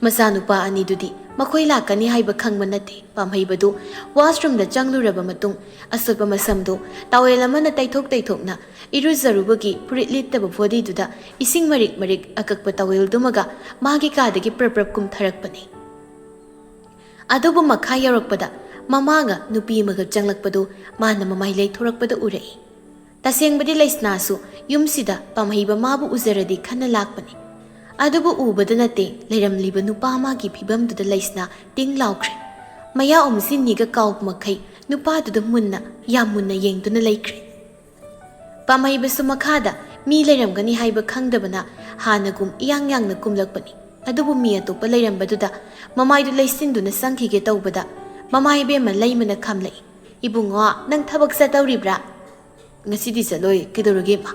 ꯃꯆꯥꯅꯨꯄꯥ ꯑꯅꯤꯗꯨꯗꯤ ꯃꯈꯣꯏ ꯂꯥꯛꯀꯅꯤ ꯍꯥꯏꯕ ꯈꯪꯕ ꯅꯠꯇꯦ꯫ ꯄꯥꯝꯍꯩꯕꯗꯨ ꯋꯥꯁꯔꯨꯝꯗ ꯆꯪꯂꯨꯔꯕ ꯃꯇꯨꯡ, ꯑꯁꯣꯠꯄ ꯃꯁꯝꯗꯨ ꯇꯥꯋꯦꯜ ꯑꯃꯅ ꯇꯩꯊꯣꯛ ꯇꯩꯊꯣꯛꯅ ꯏꯔꯨꯖꯔꯨꯕꯒꯤ ꯐꯨꯔꯤꯠ ꯂꯤꯠꯇꯕ ꯕꯣꯗꯤꯗꯨꯗ ꯏꯁꯤꯡ ꯃꯔꯤꯛ ꯃꯔꯤꯛ ꯑꯀꯛꯄ ꯇꯥꯋꯦꯜꯗꯨꯃꯒ ꯃꯥꯒꯤ ꯀꯥꯗꯒꯤ ꯄ꯭ꯔꯞ ꯄ꯭ꯔꯞ ꯀꯨꯝꯊꯔꯛꯄꯅꯤ꯫ ꯑꯗꯨꯕꯨ ꯃꯈꯥ ꯌꯧꯔꯛꯄꯗ ꯃꯃꯥꯒ ꯅꯨꯄꯤ ꯑꯃꯒ ꯆꯪꯂꯛꯄꯗꯨ ꯃꯥꯅ ꯃꯃꯥꯏ ꯂꯩꯊꯣꯔꯛꯄꯗ ꯎꯔꯛꯏ꯫ ꯇꯁꯦꯡꯕꯗꯤ ꯂꯩꯁꯅꯥꯁꯨ ꯌꯨꯝꯁꯤꯗ ꯄꯥꯝꯍꯩꯕ ꯃꯥꯕꯨ ꯎꯖꯔꯗꯤ ꯈꯟꯅ ꯂꯥꯛꯄꯅꯤ꯫ ꯑꯗꯨꯕꯨ ꯎꯕꯗ ꯅꯠꯇꯦ, ꯂꯩꯔꯝꯂꯤꯕ ꯅꯨꯄꯥ ꯑꯃꯒꯤ ꯐꯤꯕꯝꯗꯨꯗ ꯂꯩꯁꯅꯥ ꯇꯤꯡ ꯂꯥꯎꯈ꯭ꯔꯦ꯫ ꯃꯌꯥ ꯎꯝꯁꯤꯟꯅꯤꯒ ꯀꯥꯎꯕ ꯃꯈꯩ ꯅꯨꯄꯥꯗꯨꯗ ꯃꯨꯟꯅ, ꯌꯥꯝ ꯃꯨꯟꯅ ꯌꯦꯡꯗꯨꯅ ꯂꯩꯈ꯭ꯔꯦ꯫ ꯄꯥꯝꯍꯩꯕꯁꯨ ꯃꯈꯥꯗ ꯃꯤ ꯂꯩꯔꯝꯒꯅꯤ ꯍꯥꯏꯕ ꯈꯪꯗꯕꯅ ꯍꯥꯟꯅꯒꯨꯝ ꯏꯌꯥꯡ ꯌꯥꯡꯅ ꯀꯨꯝꯂꯛꯄꯅꯤ꯫ ꯑꯗꯨꯕꯨ ꯃꯤ ꯑꯇꯣꯞꯄ ꯂꯩꯔꯝꯕꯗꯨꯗ ꯃꯃꯥꯏꯗꯨ ꯂꯩꯁꯤꯟꯗꯨꯅ ꯆꯪꯈꯤꯒꯦ ꯇꯧꯕꯗ, ꯃꯃꯥ ꯏꯕꯦꯝꯃ ꯂꯩꯃꯅ ꯈꯥꯝꯂꯛꯏ꯫ "ꯏꯕꯨꯡꯉꯣ, ꯅꯪ ꯊꯕꯛ ꯆꯠꯇꯧꯔꯤꯕ꯭ꯔꯥ?" "ꯉꯁꯤꯗꯤ ꯆꯠꯂꯣꯏ, ꯀꯩꯗꯧꯔꯒꯦ, ꯏꯃꯥ?"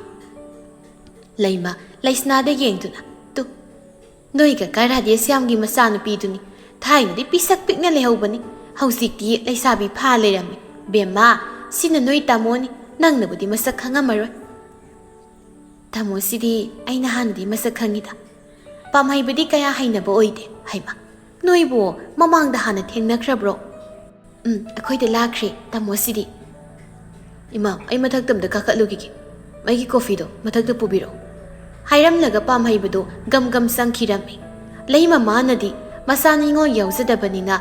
ꯂꯩꯃ ꯂꯩꯁꯅꯥꯗ ꯌꯦꯡꯗꯨꯅ, "ꯇꯨ, ꯅꯣꯏ ꯀꯀꯥ ꯔꯥꯙꯦꯁ꯭ꯌꯥꯝꯒꯤ ꯃꯆꯥꯅꯨꯄꯤꯗꯨꯅꯤ꯫ ꯊꯥꯏꯅꯗꯤ ꯄꯤꯁꯛ ꯄꯤꯛꯅ ꯂꯩꯍꯧꯕꯅꯤ, ꯍꯧꯖꯤꯛꯇꯤ ꯂꯩꯁꯥꯕꯤ ꯐꯥ ꯂꯩꯔꯝꯃꯤ꯫ ꯕꯦꯝꯃ, ꯁꯤꯅ ꯅꯣꯏ ꯇꯥꯃꯣꯅꯤ, ꯅꯪꯅꯕꯨꯗꯤ ꯃꯁꯛ ꯈꯪꯉꯝꯃꯔꯣꯏ꯫" "ꯇꯥꯃꯣꯁꯤꯗꯤ ꯑꯩꯅ ꯍꯥꯟꯅꯗꯤ ꯃꯁꯛ ꯈꯪꯉꯤꯗ꯫ ꯄꯥꯝꯍꯩꯕꯗꯤ ꯀꯌꯥ ꯍꯩꯅꯕ ꯑꯣꯏꯗꯦ꯫ ꯍꯩꯃ, ꯅꯣꯏꯕꯨ ꯃꯃꯥꯡꯗ ꯍꯥꯟꯅ ꯊꯦꯡꯅꯈ꯭ꯔꯕ꯭ꯔꯣ?" "ꯎꯝ, ꯑꯩꯈꯣꯏꯗ ꯂꯥꯛꯈ꯭ꯔꯦ ꯇꯥꯃꯣꯁꯤꯗꯤ꯫" "ꯏꯃꯥ, ꯑꯩ ꯃꯊꯛꯇ ꯑꯝꯇ ꯀꯥꯈꯠꯂꯨꯈꯤꯒꯦ꯫ ꯑꯩꯒꯤ ꯀꯣꯐꯤꯗꯣ ꯃꯊꯛꯇ ꯄꯨꯕꯤꯔꯛꯑꯣ꯫" ꯍꯥꯏꯔꯝꯂꯒ ꯄꯥꯝꯍꯩꯕꯗꯨ ꯒꯝ ꯒꯝ ꯆꯪꯈꯤꯔꯝꯃꯤ꯫ ꯂꯩ ꯃꯃꯥꯅꯗꯤ ꯃꯆꯥ ꯅꯤꯉꯣꯜ ꯌꯥꯎꯖꯗꯕꯅꯤꯅ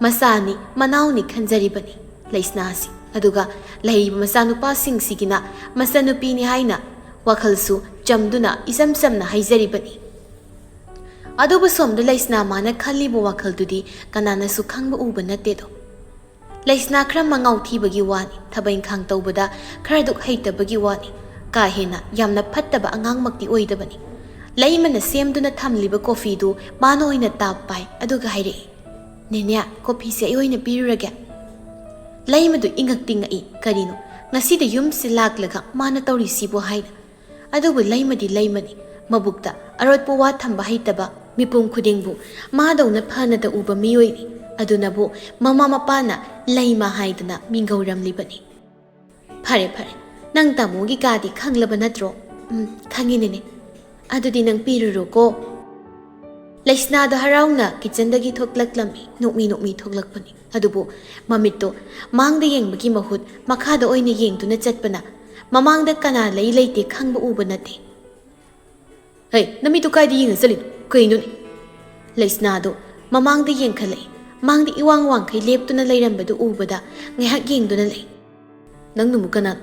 ꯃꯆꯥꯅꯤ, ꯃꯅꯥꯎꯅꯤ ꯈꯟꯖꯔꯤꯕꯅꯤ ꯂꯩꯁꯅꯥꯁꯤ꯫ ꯑꯗꯨꯒ ꯂꯩꯔꯤꯕ ꯃꯆꯥꯅꯨꯄꯥꯁꯤꯡꯁꯤꯒꯤꯅ ꯃꯆꯟꯅꯨꯄꯤꯅꯤ ꯍꯥꯏꯅ ꯋꯥꯈꯜꯁꯨ ꯆꯝꯗꯨꯅ ꯏꯆꯝ ꯆꯝꯅ ꯍꯥꯏꯖꯔꯤꯕꯅꯤ꯫ ꯑꯗꯨꯕꯨ ꯁꯣꯝꯗ ꯂꯩꯁꯅꯥ ꯃꯥꯅ ꯈꯜꯂꯤꯕ ꯋꯥꯈꯜꯗꯨꯗꯤ ꯀꯅꯥꯅꯁꯨ ꯈꯪꯕ ꯎꯕ ꯅꯠꯇꯦꯗꯣ꯫ ꯂꯩꯁꯅꯥ ꯈꯔ ꯃꯉꯥꯎ ꯊꯤꯕꯒꯤ ꯋꯥꯅꯤ, ꯊꯕꯛ ꯏꯪꯈꯥꯡ ꯇꯧꯕꯗ ꯈꯔꯗꯨꯛ ꯍꯩꯇꯕꯒꯤ ꯋꯥꯅꯤ, ꯀꯥ ꯍꯦꯟꯅ ꯌꯥꯝꯅ ꯐꯠꯇꯕ ꯑꯉꯥꯡꯃꯛꯇꯤ ꯑꯣꯏꯗꯕꯅꯤ꯫ ꯂꯩꯃꯅ ꯁꯦꯝꯗꯨꯅ ꯊꯝꯂꯤꯕ ꯀꯣꯐꯤꯗꯨ ꯃꯥꯅ ꯑꯣꯏꯅ ꯇꯥꯞ ꯄꯥꯏ, ꯑꯗꯨꯒ ꯍꯥꯏꯔꯛꯏ, "ꯅꯦꯅꯦ, ꯀꯣꯐꯤꯁꯦ ꯑꯩ ꯑꯣꯏꯅ ꯄꯤꯔꯨꯔꯒꯦ꯫" ꯂꯩꯃꯗꯨ ꯏꯉꯛꯇꯤ ꯉꯛꯏ, ꯀꯔꯤꯅꯣ ꯉꯁꯤꯗ ꯌꯨꯝꯁꯤ ꯂꯥꯛꯂꯒ ꯃꯥꯅ ꯇꯧꯔꯤꯁꯤꯕꯨ ꯍꯥꯏꯅ꯫ ꯑꯗꯨꯕꯨ ꯂꯩꯃꯗꯤ ꯂꯩꯃꯅꯤ, ꯃꯕꯨꯛꯇ ꯑꯔꯣꯠꯄ ꯋꯥ ꯊꯝꯕ ꯍꯩꯇꯕ, ꯃꯤꯄꯨꯝ ꯈꯨꯗꯤꯡꯕꯨ ꯃꯥꯗꯧꯅ ꯐꯅꯇ ꯎꯕ ꯃꯤꯑꯣꯏꯅꯤ꯫ ꯑꯗꯨꯅꯕꯨ ꯃꯃꯥ ꯃꯄꯥꯅ ꯂꯩꯃ ꯍꯥꯏꯗꯅ ꯃꯤꯡꯒꯧꯔꯝꯂꯤꯕꯅꯤ꯫ "ꯐꯔꯦ, ꯐꯔꯦ, ꯅꯪ ꯇꯥꯃꯣꯒꯤ ꯀꯥꯗꯤ ꯈꯪꯂꯕ ꯅꯠꯇ꯭ꯔꯣ?" "ꯎꯝ, ꯈꯪꯉꯤꯅꯦꯅꯦ꯫" "ꯑꯗꯨꯗꯤ ꯅꯪ ꯄꯤꯔꯨꯔꯣꯀꯣ꯫" ꯂꯩꯁꯅꯥꯗꯣ ꯍꯔꯥꯎꯅ ꯀꯤꯆꯟꯗꯒꯤ ꯊꯣꯛꯂꯛꯂꯝꯃꯤ꯫ ꯅꯣꯛꯃꯤ ꯅꯣꯛꯃꯤ ꯊꯣꯛꯂꯛꯄꯅꯤ꯫ ꯑꯗꯨꯕꯨ ꯃꯃꯤꯠꯇꯣ ꯃꯥꯡꯗ ꯌꯦꯡꯕꯒꯤ ꯃꯍꯨꯠ ꯃꯈꯥꯗ ꯑꯣꯏꯅ ꯌꯦꯡꯗꯨꯅ ꯆꯠꯄꯅ ꯃꯃꯥꯡꯗ ꯀꯅꯥ ꯂꯩ ꯂꯩꯇꯦ ꯈꯪꯕ ꯎꯕ ꯅꯠꯇꯦ꯫ "ꯍꯩ, ꯅꯃꯤꯠꯇꯨ ꯀꯥꯏꯗ ꯌꯦꯡꯉ ꯆꯠꯂꯤꯅꯣ? ꯀꯩꯅꯣꯅꯦ?" ꯂꯩꯁꯅꯥꯗꯣ ꯃꯃꯥꯡꯗ ꯌꯦꯡꯈꯠꯂꯛꯏ꯫ ꯃꯥꯡꯗ ꯏꯋꯥꯡ ꯋꯥꯡꯈꯩ ꯂꯦꯞꯇꯨꯅ ꯂꯩꯔꯝꯕꯗꯨ ꯎꯕꯗ ꯉꯥꯏꯍꯥꯛ ꯌꯦꯡꯗꯨꯅ ꯂꯩ꯫ "ꯅꯪꯅ ꯑꯃꯨꯛ ꯀꯅꯥꯅꯣ?"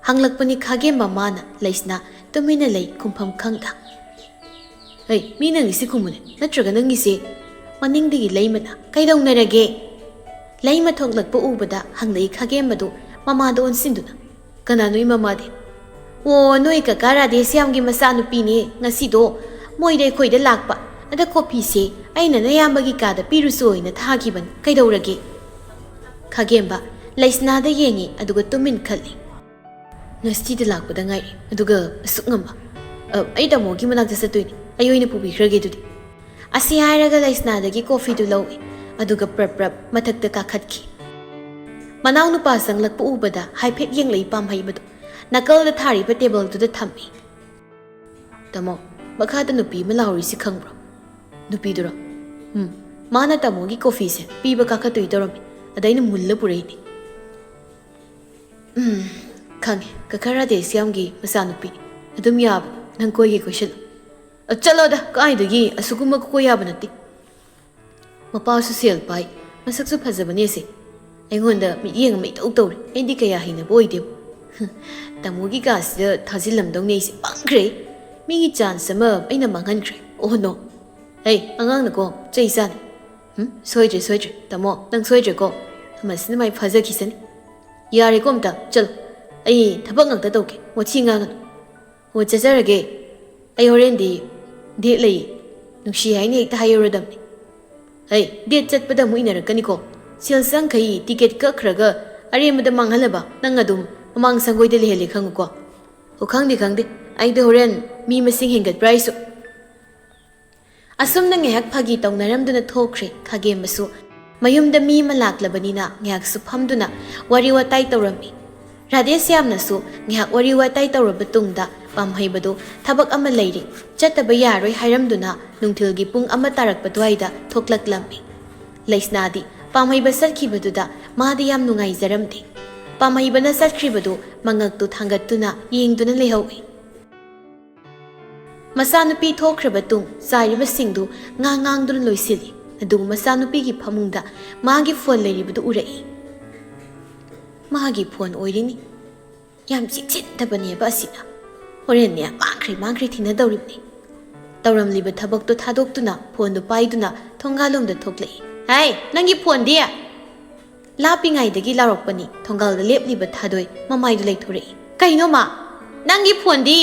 ꯍꯪꯂꯛꯄꯅꯤ ꯈꯥꯒꯦꯝꯕ ꯃꯥꯅ꯫ ꯂꯩꯁꯅꯥ ꯇꯨꯃꯤꯟꯅ ꯂꯩ, ꯈꯨꯝꯐꯝ ꯈꯪꯗ꯫ "ꯍꯩ, ꯃꯤ ꯅꯪꯒꯤ ꯁꯤ ꯈꯨꯝꯃꯨꯅꯦ, ꯅꯠꯇ꯭ꯔꯒ ꯅꯪꯒꯤꯁꯦ?" ꯃꯅꯤꯡꯗꯒꯤ ꯂꯩꯃꯅ, "ꯀꯩꯗꯧꯅꯔꯒꯦ?" ꯂꯩꯃ ꯊꯣꯛꯂꯛꯄ ꯎꯕꯗ ꯍꯪꯂꯛꯏ ꯈꯥꯒꯦꯝꯕꯗꯨ ꯃꯃꯥꯗ ꯑꯣꯟꯁꯤꯟꯗꯨꯅ꯫ "ꯀꯅꯥꯅꯣ ꯏꯃꯥ ꯃꯥꯗꯤ?" "ꯑꯣ, ꯅꯣꯏ ꯀꯀꯥ ꯔꯥꯙꯦꯁ꯭ꯌꯥꯝꯒꯤ ꯃꯆꯥꯅꯨꯄꯤꯅꯦ꯫ ꯉꯁꯤꯗꯣ ꯃꯣꯏꯗ ꯑꯩꯈꯣꯏꯗ ꯂꯥꯛꯄ꯫ ꯑꯗ ꯀꯣꯐꯤꯁꯦ ꯑꯩꯅ ꯅꯌꯥꯝꯕꯒꯤ ꯀꯥꯗ ꯄꯤꯔꯨꯆꯣ ꯍꯥꯏꯅ ꯊꯥꯈꯤꯕꯅꯤ꯫ ꯀꯩꯗꯧꯔꯒꯦ?" ꯈꯥꯒꯦꯝꯕ ꯂꯩꯁꯅꯥꯗ ꯌꯦꯡꯉꯤ, ꯑꯗꯨꯒ ꯇꯨꯃꯤꯟ ꯈꯜꯂꯤ꯫ "ꯉꯁꯤꯗ ꯂꯥꯛꯄꯗ ꯉꯥꯏꯔꯤ, ꯑꯗꯨꯒ ꯑꯁꯨꯛ ꯉꯝꯕ꯫ ꯑ, ꯑꯩ ꯇꯥꯃꯣꯒꯤ ꯃꯅꯥꯛꯇ ꯆꯠꯇꯣꯏꯅꯤ꯫ ꯑꯩ ꯑꯣꯏꯅ ꯄꯨꯕꯤꯈ꯭ꯔꯒꯦ ꯑꯗꯨꯗꯤ꯫" ꯑꯁꯤ ꯍꯥꯏꯔꯒ ꯂꯩꯁꯅꯥꯗꯒꯤ ꯀꯣꯐꯤꯗꯨ ꯂꯧꯏ, ꯑꯗꯨꯒ ꯄ꯭ꯔꯞ ꯄ꯭ꯔꯞ ꯃꯊꯛꯇ ꯀꯥꯈꯠꯈꯤ꯫ ꯃꯅꯥꯎꯅꯨꯄꯥ ꯆꯪꯂꯛꯄ ꯎꯕꯗ ꯍꯥꯏꯐꯦꯠ ꯌꯦꯡꯂꯛꯏ ꯄꯥꯝꯍꯩꯕꯗꯨ꯫ ꯅꯥꯀꯜꯗ ꯊꯥꯔꯤꯕ ꯇꯦꯕꯜꯗꯨꯗ ꯊꯝꯃꯤ꯫ "ꯇꯥꯃꯣ, ꯃꯈꯥꯗ ꯅꯨꯄꯤ ꯑꯃ ꯂꯥꯎꯔꯤꯁꯤ ꯈꯪꯕ꯭ꯔꯣ?" "ꯅꯨꯄꯤꯗꯨꯔꯣ?" "ꯎꯝ, ꯃꯥꯅ ꯇꯥꯃꯣꯒꯤ ꯀꯣꯐꯤꯁꯦ ꯄꯤꯕ ꯀꯥꯈꯠꯇꯣꯏ ꯇꯧꯔꯝꯃꯤ, ꯑꯗ ꯑꯩꯅ ꯃꯨꯜꯂ ꯄꯨꯔꯛꯏꯅꯤ꯫" "ꯎꯝ, ꯈꯪꯉꯦ, ꯀꯀꯥ ꯔꯥꯙꯦꯁ꯭ꯌꯥꯝꯒꯤ ꯃꯆꯥꯅꯨꯄꯤꯅꯤ꯫ ꯑꯗꯨꯝ ꯌꯥꯕꯅꯤ, ꯅꯪ ꯀꯣꯏꯒꯦ ꯀꯣꯏꯁꯜꯂꯨ꯫" "ꯑ, ꯆꯠꯂꯣꯗ, ꯀꯥꯏꯗꯒꯤ ꯑꯁꯨꯒꯨꯝꯕ ꯀꯣꯏ ꯌꯥꯕ ꯅꯠꯇꯦ꯫ ꯃꯄꯥꯁꯨ ꯁꯦꯜ ꯄꯥꯏ, ꯃꯁꯛꯁꯨ ꯐꯖꯕꯅꯦ ꯑꯁꯦ꯫ ꯑꯩꯉꯣꯟꯗ ꯃꯤꯠꯌꯦꯡ ꯑꯃ ꯏꯇꯧ ꯇꯧꯔꯦ, ꯑꯩꯗꯤ ꯀꯌꯥ ꯍꯩꯅꯕ ꯑꯣꯏꯗꯦꯕ꯫" "ꯇꯥꯃꯣꯒꯤ ꯀꯥꯁꯤꯗ ꯊꯥꯖꯤꯜꯂꯝꯗꯧꯅꯦ ꯑꯩꯁꯦ, ꯄꯪꯈ꯭ꯔꯦ꯫ ꯃꯤꯒꯤ ꯆꯥꯟꯁ ꯑꯃ ꯑꯩꯅ ꯃꯥꯡꯍꯟꯈ꯭ꯔꯦ꯫ ꯑꯣ ꯅꯣ꯫ ꯍꯩ, ꯑꯉꯥꯡꯅꯀꯣ ꯆꯩ ꯆꯥꯅꯤ꯫ ꯎꯝ, ꯁꯣꯏꯗ꯭ꯔꯦ, ꯁꯣꯏꯗ꯭ꯔꯦ꯫ ꯇꯥꯃꯣ, ꯅꯪ ꯁꯣꯏꯗ꯭ꯔꯦꯀꯣ꯫ ꯃꯁꯤꯅ ꯃꯥꯏ ꯐꯥꯖꯈꯤꯁꯅꯤ꯫ ꯌꯥꯔꯦꯀꯣ ꯑꯝꯇ, ꯆꯠꯂꯣ꯫ ꯑꯩ ꯊꯕꯛ ꯉꯥꯛꯇ ꯇꯧꯒꯦ, ꯋꯥꯊꯤ ꯉꯥꯡꯒꯅꯨ꯫" "ꯑꯣ, ꯆꯠꯆꯔꯒꯦ꯫ ꯑꯩ ꯍꯣꯔꯦꯟꯗꯤ ꯗꯦꯠ ꯂꯩꯌꯦ꯫ ꯅꯨꯡꯁꯤ ꯍꯥꯏꯅ ꯍꯦꯛꯇ ꯍꯥꯏꯍꯧꯔꯗꯝꯅꯤ꯫" "ꯍꯩ, ꯗꯦꯠ ꯆꯠꯄꯗ ꯑꯃꯨꯛ ꯏꯟꯅꯔꯛꯀꯅꯤꯀꯣ꯫ ꯁꯦꯜ ꯆꯪꯈꯩ ꯇꯤꯀꯦꯠ ꯀꯛꯈ꯭ꯔꯒ ꯑꯔꯦꯝꯕꯗ ꯃꯥꯡꯍꯜꯂꯕ ꯅꯪ ꯑꯗꯨꯝ ꯃꯃꯥꯡ ꯁꯪꯒꯣꯏꯗ ꯂꯩꯍꯜꯂꯦ ꯈꯪꯉꯨꯀꯣ꯫" "ꯑꯣ, ꯈꯪꯗꯦ, ꯈꯪꯗꯦ꯫ ꯑꯩꯗꯣ ꯍꯣꯔꯦꯟ ꯃꯤ ꯃꯁꯤꯡ ꯍꯦꯟꯒꯠꯄ꯭ꯔꯥ ꯍꯥꯏꯁꯨ꯫" ꯑꯁꯨꯝꯅ ꯉꯥꯏꯍꯥꯛ ꯐꯥꯒꯤ ꯇꯧꯅꯔꯝꯗꯨꯅ ꯊꯣꯛꯈ꯭ꯔꯦ ꯈꯥꯒꯦꯝꯕꯁꯨ꯫ ꯃꯌꯨꯝꯗ ꯃꯤ ꯑꯃ ꯂꯥꯛꯂꯕꯅꯤꯅ ꯉꯥꯏꯍꯥꯛꯁꯨ ꯐꯝꯗꯨꯅ ꯋꯥꯔꯤ ꯋꯥꯇꯥꯏ ꯇꯧꯔꯝꯃꯤ꯫ ꯔꯥꯙꯦꯁ꯭ꯌꯥꯝꯅꯁꯨ ꯉꯥꯏꯍꯥꯛ ꯋꯥꯔꯤ ꯋꯥꯇꯥꯏ ꯇꯧꯔꯕ ꯇꯨꯡꯗ ꯄꯥꯝꯍꯩꯕꯗꯨ ꯊꯕꯛ ꯑꯃ ꯂꯩꯔꯤ, ꯆꯠꯇꯕ ꯌꯥꯔꯣꯏ ꯍꯥꯏꯔꯝꯗꯨꯅ ꯅꯨꯡꯊꯤꯜꯒꯤ ꯄꯨꯡ ꯑꯃ ꯇꯥꯔꯛꯄ ꯑꯗꯨꯋꯥꯏꯗ ꯊꯣꯛꯂꯛꯂꯝꯃꯤ꯫ ꯂꯩꯁꯅꯥꯗꯤ ꯄꯥꯝꯍꯩꯕ ꯆꯠꯈꯤꯕꯗꯨꯗ ꯃꯥꯗꯤ ꯌꯥꯝ ꯅꯨꯡꯉꯥꯏꯖꯔꯝꯗꯦ꯫ ꯄꯥꯝꯍꯩꯕꯅ ꯆꯠꯈ꯭ꯔꯤꯕꯗꯨ ꯃꯉꯛꯇꯨ ꯊꯥꯡꯒꯠꯇꯨꯅ ꯌꯦꯡꯗꯨꯅ ꯂꯩꯍꯧꯏ꯫ ꯃꯆꯥꯅꯨꯄꯤ ꯊꯣꯛꯈ꯭ꯔꯕ ꯇꯨꯡ ꯆꯥꯏꯔꯤꯕꯁꯤꯡꯗꯨ ꯉꯥꯡ ꯉꯥꯡꯗꯨꯅ ꯂꯣꯏꯁꯤꯜꯂꯤ꯫ ꯑꯗꯨꯕꯨ ꯃꯆꯥꯅꯨꯄꯤꯒꯤ ꯐꯃꯨꯡꯗ ꯃꯥꯒꯤ ꯐꯣꯟ ꯂꯩꯔꯤꯕꯗꯨ ꯎꯔꯛꯏ꯫ ꯃꯥꯒꯤ ꯐꯣꯟ ꯑꯣꯏꯔꯤꯅꯤ꯫ ꯌꯥꯝ ꯆꯦꯛꯁꯤꯟꯗꯕꯅꯦꯕ ꯑꯁꯤꯅ꯫ ꯍꯣꯔꯦꯟꯅꯦ ꯃꯥꯡꯈ꯭ꯔꯦ ꯃꯥꯡꯈ꯭ꯔꯦ ꯊꯤꯅꯗꯧꯔꯤꯕꯅꯤ꯫ ꯇꯧꯔꯝꯂꯤꯕ ꯊꯕꯛꯇꯣ ꯊꯥꯗꯣꯛꯇꯨꯅ ꯐꯣꯟꯗꯨ ꯄꯥꯏꯗꯨꯅ ꯊꯣꯡꯒꯥꯜꯂꯣꯝꯗ ꯊꯣꯛꯂꯛꯏ꯫ "ꯍꯥꯏ, ꯅꯪꯒꯤ ꯐꯣꯟꯗꯤ?" ꯂꯥꯞꯄꯤꯉꯩꯗꯒꯤ ꯂꯥꯎꯔꯛꯄꯅꯤ꯫ ꯊꯣꯡꯒꯥꯜꯗ ꯂꯦꯞꯂꯤꯕ ꯊꯥꯗꯣꯏ ꯃꯃꯥꯏꯗꯨ ꯂꯩꯊꯣꯔꯛꯏ꯫ "ꯀꯩꯅꯣ ꯃꯥ? ꯅꯪꯒꯤ ꯐꯣꯟꯗꯤ?"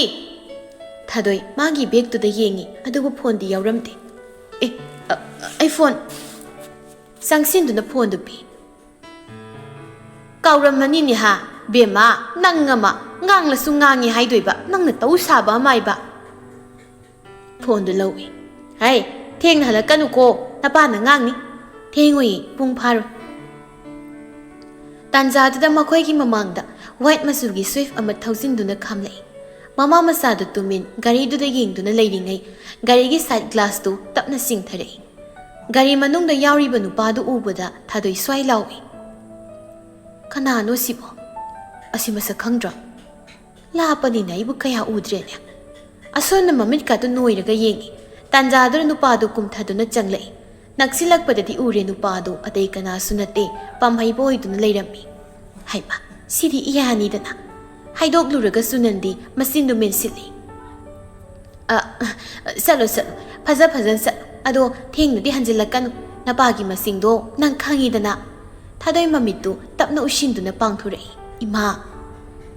ꯊꯥꯗꯣꯏ ꯃꯥꯒꯤ ꯕꯦꯒꯇꯨꯗ ꯌꯦꯡꯉꯤ, ꯑꯗꯨꯕꯨ ꯐꯣꯟꯗꯤ ꯌꯥꯎꯔꯝꯗꯦ꯫ "ꯑꯦ, ꯑ, ꯑ, ꯑꯩ ꯐꯣꯟ!" ꯆꯪꯁꯤꯟꯗꯨꯅ ꯐꯣꯟꯗꯨ ꯄꯤ꯫ "ꯀꯥꯎꯔꯝꯃꯅꯤꯅꯦ ꯍꯥ? ꯕꯦꯝꯃ, ꯅꯪ ꯑꯃ, ꯉꯥꯡꯂꯁꯨ ꯉꯥꯡꯉꯤ ꯍꯥꯏꯗꯣꯏꯕ, ꯅꯪꯅ ꯇꯧ ꯁꯥꯕ ꯑꯃ ꯍꯥꯏꯕ꯫" ꯐꯣꯟꯗꯨ ꯂꯧꯏ꯫ "ꯍꯩ, ꯊꯦꯡꯅ ꯍꯜꯂꯛꯀꯅꯨꯀꯣ, ꯅꯄꯥꯅ ꯉꯥꯡꯅꯤ꯫ ꯊꯦꯡꯉꯣꯏꯌꯦ, ꯄꯨꯡ ꯐꯥꯔꯣꯏ꯫" ꯇꯥꯟꯖꯥꯗꯨꯗ ꯃꯈꯣꯏꯒꯤ ꯃꯃꯥꯡꯗ ꯋꯥꯏꯠ ꯃꯆꯨꯒꯤ ꯁ꯭ꯋꯤꯐ ꯑꯃ ꯊꯧꯖꯤꯟꯗꯨꯅ ꯈꯥꯝꯂꯛꯏ꯫ ꯃꯃꯥ ꯃꯆꯥꯗꯨ ꯇꯨꯃꯤꯟ ꯒꯥꯔꯤꯗꯨꯗ ꯌꯦꯡꯗꯨꯅ ꯂꯩꯔꯤꯉꯩ ꯒꯥꯔꯤꯒꯤ ꯁꯥꯏꯠ ꯒ꯭ꯂꯥꯁꯇꯨ ꯇꯞꯅ ꯆꯤꯡꯊꯔꯛꯏ꯫ ꯒꯥꯔꯤ ꯃꯅꯨꯡꯗ ꯌꯥꯎꯔꯤꯕ ꯅꯨꯄꯥꯗꯨ ꯎꯕꯗ ꯊꯥꯗꯣꯏ ꯁ꯭ꯋꯥꯏ ꯂꯥꯎꯏ꯫ "ꯀꯅꯥꯅꯣ ꯁꯤꯕꯣ? ꯑꯁꯤ ꯃꯁꯛ ꯈꯪꯗ꯭ꯔꯣ? ꯂꯥꯞꯄꯅꯤꯅ ꯑꯩꯕꯨ ꯀꯌꯥ ꯎꯗ꯭ꯔꯦꯅꯦ꯫" ꯑꯁꯣꯟꯅ ꯃꯃꯤꯠꯀꯥꯗꯨ ꯅꯣꯏꯔꯒ ꯌꯦꯡꯏ꯫ ꯇꯥꯟꯖꯥꯗꯨꯗ ꯅꯨꯄꯥꯗꯨ ꯀꯨꯝꯊꯗꯨꯅ ꯆꯪꯂꯛꯏ꯫ ꯅꯛꯁꯤꯜꯂꯛꯄꯗꯗꯤ ꯎꯔꯦ ꯅꯨꯄꯥꯗꯨ ꯑꯇꯩ ꯀꯅꯥꯁꯨ ꯅꯠꯇꯦ, ꯄꯥꯝꯍꯩꯕ ꯑꯣꯏꯗꯨꯅ ꯂꯩꯔꯝꯃꯤ꯫ "ꯍꯩꯃꯥ, ꯁꯤꯗꯤ ꯏꯌꯥꯅꯤꯗꯅ꯫" ꯍꯥꯏꯗꯣꯛꯂꯨꯔꯒ ꯆꯨꯅꯟꯗꯤ ꯃꯆꯤꯟꯗꯨ ꯃꯦꯟꯁꯤꯜꯂꯤ꯫ "ꯑ, ꯆꯠꯂꯣ, ꯆꯠꯂꯣ꯫ ꯐꯖ ꯐꯖꯅ ꯆꯠꯂꯣ꯫ ꯑꯗꯣ ꯊꯦꯡꯅꯗꯤ ꯍꯟꯖꯤꯜꯂꯛꯀꯅꯨ꯫ ꯅꯄꯥꯒꯤ ꯃꯁꯤꯡꯗꯣ ꯅꯪ ꯈꯪꯉꯤꯗꯅ꯫" ꯊꯥꯗꯣꯏ ꯃꯃꯤꯠꯇꯨ ꯇꯞꯅ ꯎꯏꯁꯤꯟꯗꯨꯅ ꯄꯥꯡꯊꯣꯔꯛꯏ꯫ "ꯏꯃꯥ!"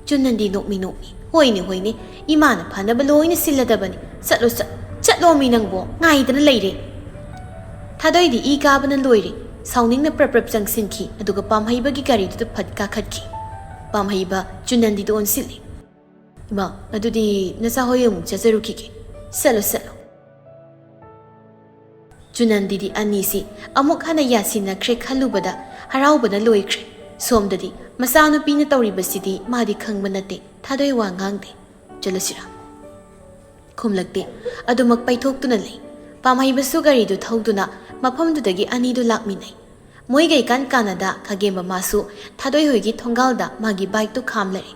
ꯆꯨꯅꯟꯗꯤ ꯅꯣꯛꯃꯤ ꯅꯣꯛꯃꯤ꯫ "ꯍꯣꯏꯅꯦ, ꯍꯣꯏꯅꯦ꯫ ꯏꯃꯥꯅ ꯐꯅꯕ ꯂꯣꯏꯅ ꯁꯤꯜꯂꯗꯕꯅꯤ꯫ ꯆꯠꯂꯣ, ꯆꯠ-, ꯆꯠꯂꯣꯃꯤ ꯅꯪꯕꯣ꯫ ꯉꯥꯏꯗꯅ ꯂꯩꯔꯦ꯫" ꯊꯥꯗꯣꯏꯗꯤ ꯏ ꯀꯥꯕꯅ ꯂꯣꯏꯔꯦ꯫ ꯁꯥꯎꯅꯤꯡꯅ ꯄ꯭ꯔꯞ ꯄ꯭ꯔꯞ ꯆꯪꯁꯤꯟꯈꯤ, ꯑꯗꯨꯒ ꯄꯥꯝꯍꯩꯕꯒꯤ ꯒꯥꯔꯤꯗꯨꯗ ꯐꯠ ꯀꯥꯈꯠꯈꯤ꯫ ꯄꯥꯝꯍꯩꯕ ꯆꯨꯅꯟꯗꯤꯗ ꯑꯣꯟꯁꯤꯜꯂꯤ꯫ "ꯏꯃꯥ, ꯑꯗꯨꯗꯤ ꯅꯆꯥ ꯍꯣꯏ ꯑꯃꯨꯛ ꯆꯠꯆꯔꯨꯈꯤꯒꯦ꯫ ꯆꯠꯂꯣ, ꯆꯠꯂꯣ꯫" ꯆꯨꯅꯟꯗꯤꯗꯤ ꯑꯅꯤꯁꯤ ꯑꯃꯨꯛ ꯍꯟꯅ ꯌꯥꯁꯤꯟꯅꯈ꯭ꯔꯦ ꯈꯜꯂꯨꯕꯗ ꯍꯔꯥꯎꯕꯅ ꯂꯣꯏꯈ꯭ꯔꯦ꯫ ꯁꯣꯝꯗꯗꯤ ꯃꯆꯥꯅꯨꯄꯤꯅ ꯇꯧꯔꯤꯕꯁꯤꯗꯤ ꯃꯥꯗꯤ ꯈꯪꯕ ꯅꯠꯇꯦ, ꯊꯥꯗꯣꯏ ꯋꯥ ꯉꯥꯡꯗꯦ꯫ ꯆꯠꯂꯁꯤꯔꯥ?" ꯈꯨꯝꯂꯛꯇꯦ꯫ ꯑꯗꯨꯃꯛ ꯄꯩꯊꯣꯛꯇꯨꯅ ꯂꯩ꯫ ꯄꯥꯝꯍꯩꯕꯁꯨ ꯒꯥꯔꯤꯗꯨ ꯊꯧꯗꯨꯅ ꯃꯐꯝꯗꯨꯗꯒꯤ ꯑꯅꯤꯗꯨ ꯂꯥꯛꯃꯤꯟꯅꯩ꯫ ꯃꯣꯏꯒ ꯏꯀꯥꯟ ꯀꯥꯟꯅꯗ ꯈꯥꯒꯦꯝꯕ ꯃꯥꯁꯨ ꯊꯥꯗꯣꯏ ꯍꯣꯏꯒꯤ ꯊꯣꯡꯒꯥꯜꯗ ꯃꯥꯒꯤ ꯕꯥꯏꯛꯇꯨ ꯈꯥꯝꯂꯔꯦ꯫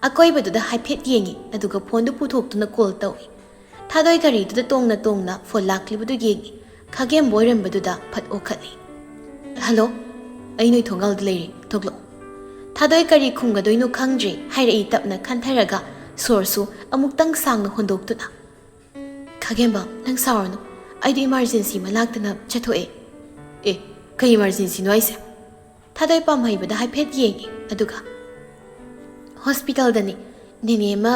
ꯑꯀꯣꯏꯕꯗꯨꯗ ꯍꯥꯏꯐꯦꯠ ꯌꯦꯡꯉꯤ, ꯑꯗꯨꯒ ꯐꯣꯟꯗꯨ ꯄꯨꯊꯣꯛꯇꯨꯅ ꯀꯣꯜ ꯇꯧꯏ꯫ ꯊꯥꯗꯣꯏ ꯒꯥꯔꯤꯗꯨꯗ ꯇꯣꯡꯅ ꯇꯣꯡꯅ ꯐꯣꯟ ꯂꯥꯛꯂꯤꯕꯗꯨ ꯌꯦꯡꯉꯤ꯫ ꯈꯥꯒꯦꯝꯕ ꯑꯣꯏꯔꯝꯕꯗꯨꯗ ꯐꯠ ꯑꯣꯈꯠꯂꯤ꯫ "ꯍꯜꯂꯣ, ꯑꯩ ꯅꯣꯏ ꯊꯣꯡꯒꯥꯜꯗ ꯂꯩꯔꯦ, ꯊꯣꯛꯂꯛꯑꯣ꯫" ꯊꯥꯗꯣꯏ ꯀꯔꯤ ꯈꯨꯝꯒꯗꯣꯏꯅꯣ ꯈꯪꯗ꯭ꯔꯦ, ꯍꯥꯏꯔꯛꯏ ꯇꯞꯅ ꯈꯟꯊꯔꯒ ꯁꯣꯔꯁꯨ ꯑꯃꯨꯛꯇꯪ ꯁꯥꯡꯅ ꯍꯣꯟꯗꯣꯛꯇꯨꯅ꯫ "ꯈꯥꯒꯦꯝꯕ, ꯅꯪ ꯁꯥꯎꯔꯅꯨ, ꯑꯩꯗꯤ ꯏꯃꯥꯔꯖꯦꯟꯁꯤ ꯑꯃ ꯂꯥꯛꯇꯅ ꯆꯠꯊꯣꯛꯑꯦ꯫" "ꯑꯦ, ꯀꯩ ꯏꯃꯥꯔꯖꯦꯟꯁꯤꯅꯣ ꯍꯥꯏꯁꯦ?" ꯊꯥꯗꯣꯏ ꯄꯥꯝꯍꯩꯕꯗ ꯍꯥꯏꯐꯦꯠ ꯌꯦꯡꯉꯤ, ꯑꯗꯨꯒ, "ꯍꯣꯁꯄꯤꯇꯥꯜꯗꯅꯤ, ꯅꯦꯅꯦ ꯑꯃ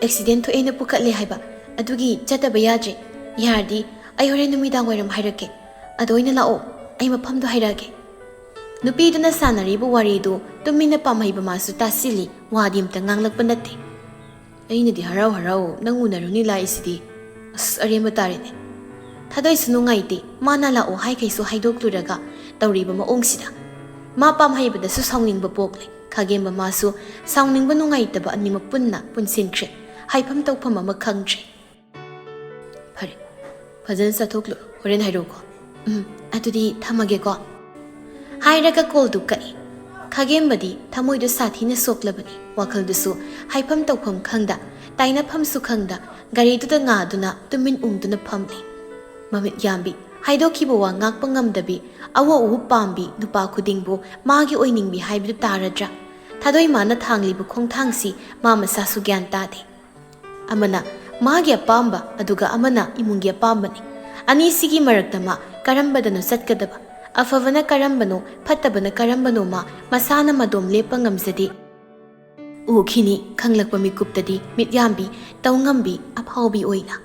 ꯑꯦꯛꯁꯤꯗꯦꯟ ꯊꯣꯛꯑꯦꯅ ꯄꯨꯈꯠꯂꯦ ꯍꯥꯏꯕ, ꯑꯗꯨꯒꯤ ꯆꯠꯇꯕ ꯌꯥꯗ꯭ꯔꯦ꯫ ꯌꯥꯔꯗꯤ ꯑꯩ ꯍꯣꯔꯦꯟ ꯅꯨꯃꯤꯗꯥꯡ ꯋꯥꯏꯔꯝ ꯍꯥꯏꯔꯛꯀꯦ, ꯑꯗ ꯑꯣꯏꯅ ꯂꯥꯛꯑꯣ, ꯑꯩ ꯃꯐꯝꯗꯣ ꯍꯥꯏꯔꯛꯑꯒꯦ꯫" ꯅꯨꯄꯤꯗꯨꯅ ꯁꯥꯟꯅꯔꯤꯕ ꯋꯥꯔꯤꯗꯨ ꯇꯨꯃꯤꯟꯅ ꯄꯥꯝꯍꯩꯕ ꯃꯥꯁꯨ ꯇꯥꯁꯤꯜꯂꯤ, ꯋꯥꯗꯤ ꯑꯝꯇ ꯉꯥꯡꯂꯛꯄ ꯅꯠꯇꯦ꯫ "ꯑꯩꯅꯗꯤ ꯍꯔꯥꯎ ꯍꯔꯥꯎ ꯅꯪ ꯎꯅꯔꯨꯅꯤ ꯂꯥꯛꯏꯁꯤꯗꯤ, ꯑꯁ, ꯑꯔꯦꯝꯕ ꯇꯥꯔꯦꯅꯦ꯫" ꯊꯥꯗꯣꯏꯁꯨ ꯅꯨꯡꯉꯥꯏꯇꯦ, ꯃꯥꯅ ꯂꯥꯛꯑꯣ ꯍꯥꯏꯈꯩꯁꯨ ꯍꯥꯏꯗꯣꯛꯂꯨꯔꯒ ꯇꯧꯔꯤꯕ ꯃꯑꯣꯡꯁꯤꯗ꯫ ꯃꯥ ꯄꯥꯝꯍꯩꯕꯗꯁꯨ ꯁꯥꯎꯅꯤꯡꯕ ꯄꯣꯛꯂꯦ꯫ ꯈꯥꯒꯦꯝꯕ ꯃꯥꯁꯨ ꯁꯥꯎꯅꯤꯡꯕ ꯅꯨꯡꯉꯥꯏꯇꯕ ꯑꯅꯤꯃꯛ ꯄꯨꯟꯅ ꯄꯨꯟꯁꯤꯟꯈ꯭ꯔꯦ꯫ ꯍꯥꯏꯐꯝ ꯇꯧꯐꯝ ꯑꯃ ꯈꯪꯗ꯭ꯔꯦ꯫ "ꯐꯔꯦ, ꯐꯖꯅ ꯆꯠꯊꯣꯛꯂꯨꯔꯣ, ꯍꯣꯔꯦꯟ ꯍꯥꯏꯔꯛꯎꯀꯣ꯫" "ꯎꯝ, ꯑꯗꯨꯗꯤ ꯊꯝꯃꯒꯦꯀꯣ꯫" ꯍꯥꯏꯔꯒ ꯀꯣꯜꯗꯨ ꯀꯛꯏ꯫ ꯈꯥꯒꯦꯝꯕꯗꯤ ꯊꯃꯣꯏꯗꯨ ꯁꯥꯊꯤꯅ ꯁꯣꯛꯂꯕꯅꯤ꯫ ꯋꯥꯈꯜꯗꯨꯁꯨ ꯍꯥꯏꯐꯝ ꯇꯧꯐꯝ ꯈꯪꯗ, ꯇꯥꯏꯅꯐꯝꯁꯨ ꯈꯪꯗ, ꯒꯥꯔꯤꯗꯨꯗ ꯉꯥꯗꯨꯅ ꯇꯨꯃꯤꯟ ꯎꯪꯗꯨꯅ ꯐꯝꯂꯤ꯫ ꯃꯃꯤꯠ ꯌꯥꯝꯕꯤ, ꯍꯥꯏꯗꯣꯛꯈꯤꯕ ꯋꯥ ꯉꯥꯛꯄ ꯉꯝꯗꯕꯤ, ꯑꯎ ꯑꯎ ꯄꯥꯝꯕꯤ ꯅꯨꯄꯥ ꯈꯨꯗꯤꯡꯕꯨ ꯃꯥꯒꯤ ꯑꯣꯏꯅꯤꯡꯕꯤ ꯍꯥꯏꯕꯗꯨ ꯇꯥꯔꯗ꯭ꯔꯥ? ꯊꯥꯗꯣꯏ ꯃꯥꯅ ꯊꯥꯡꯂꯤꯕ ꯈꯣꯡꯊꯥꯡꯁꯤ ꯃꯥ ꯃꯁꯥꯁꯨ ꯒ꯭ꯌꯥꯟ ꯇꯥꯗꯦ꯫ ꯑꯃꯅ ꯃꯥꯒꯤ ꯑꯄꯥꯝꯕ, ꯑꯗꯨꯒ ꯑꯃꯅ ꯏꯃꯨꯡꯒꯤ ꯑꯄꯥꯝꯕꯅꯤ꯫ ꯑꯅꯤꯁꯤꯒꯤ ꯃꯔꯛꯇ ꯃꯥ ꯀꯔꯝꯕꯗꯅꯣ ꯆꯠꯀꯗꯕ? ꯑꯐꯕꯅ ꯀꯔꯝꯕꯅꯣ, ꯐꯠꯇꯕꯅ ꯀꯔꯝꯕꯅꯣ ꯃꯥ ꯃꯁꯥꯅ ꯃꯗꯣꯝ ꯂꯦꯞꯄ ꯉꯝꯖꯗꯦ꯫ ꯎꯈꯤꯅꯤ, ꯈꯪꯂꯛꯄ ꯃꯤꯀꯨꯞꯇꯗꯤ ꯃꯤꯠꯌꯥꯝꯕꯤ, ꯇꯧꯉꯝꯕꯤ, ꯑꯐꯥꯎꯕꯤ ꯑꯣꯏꯅ꯫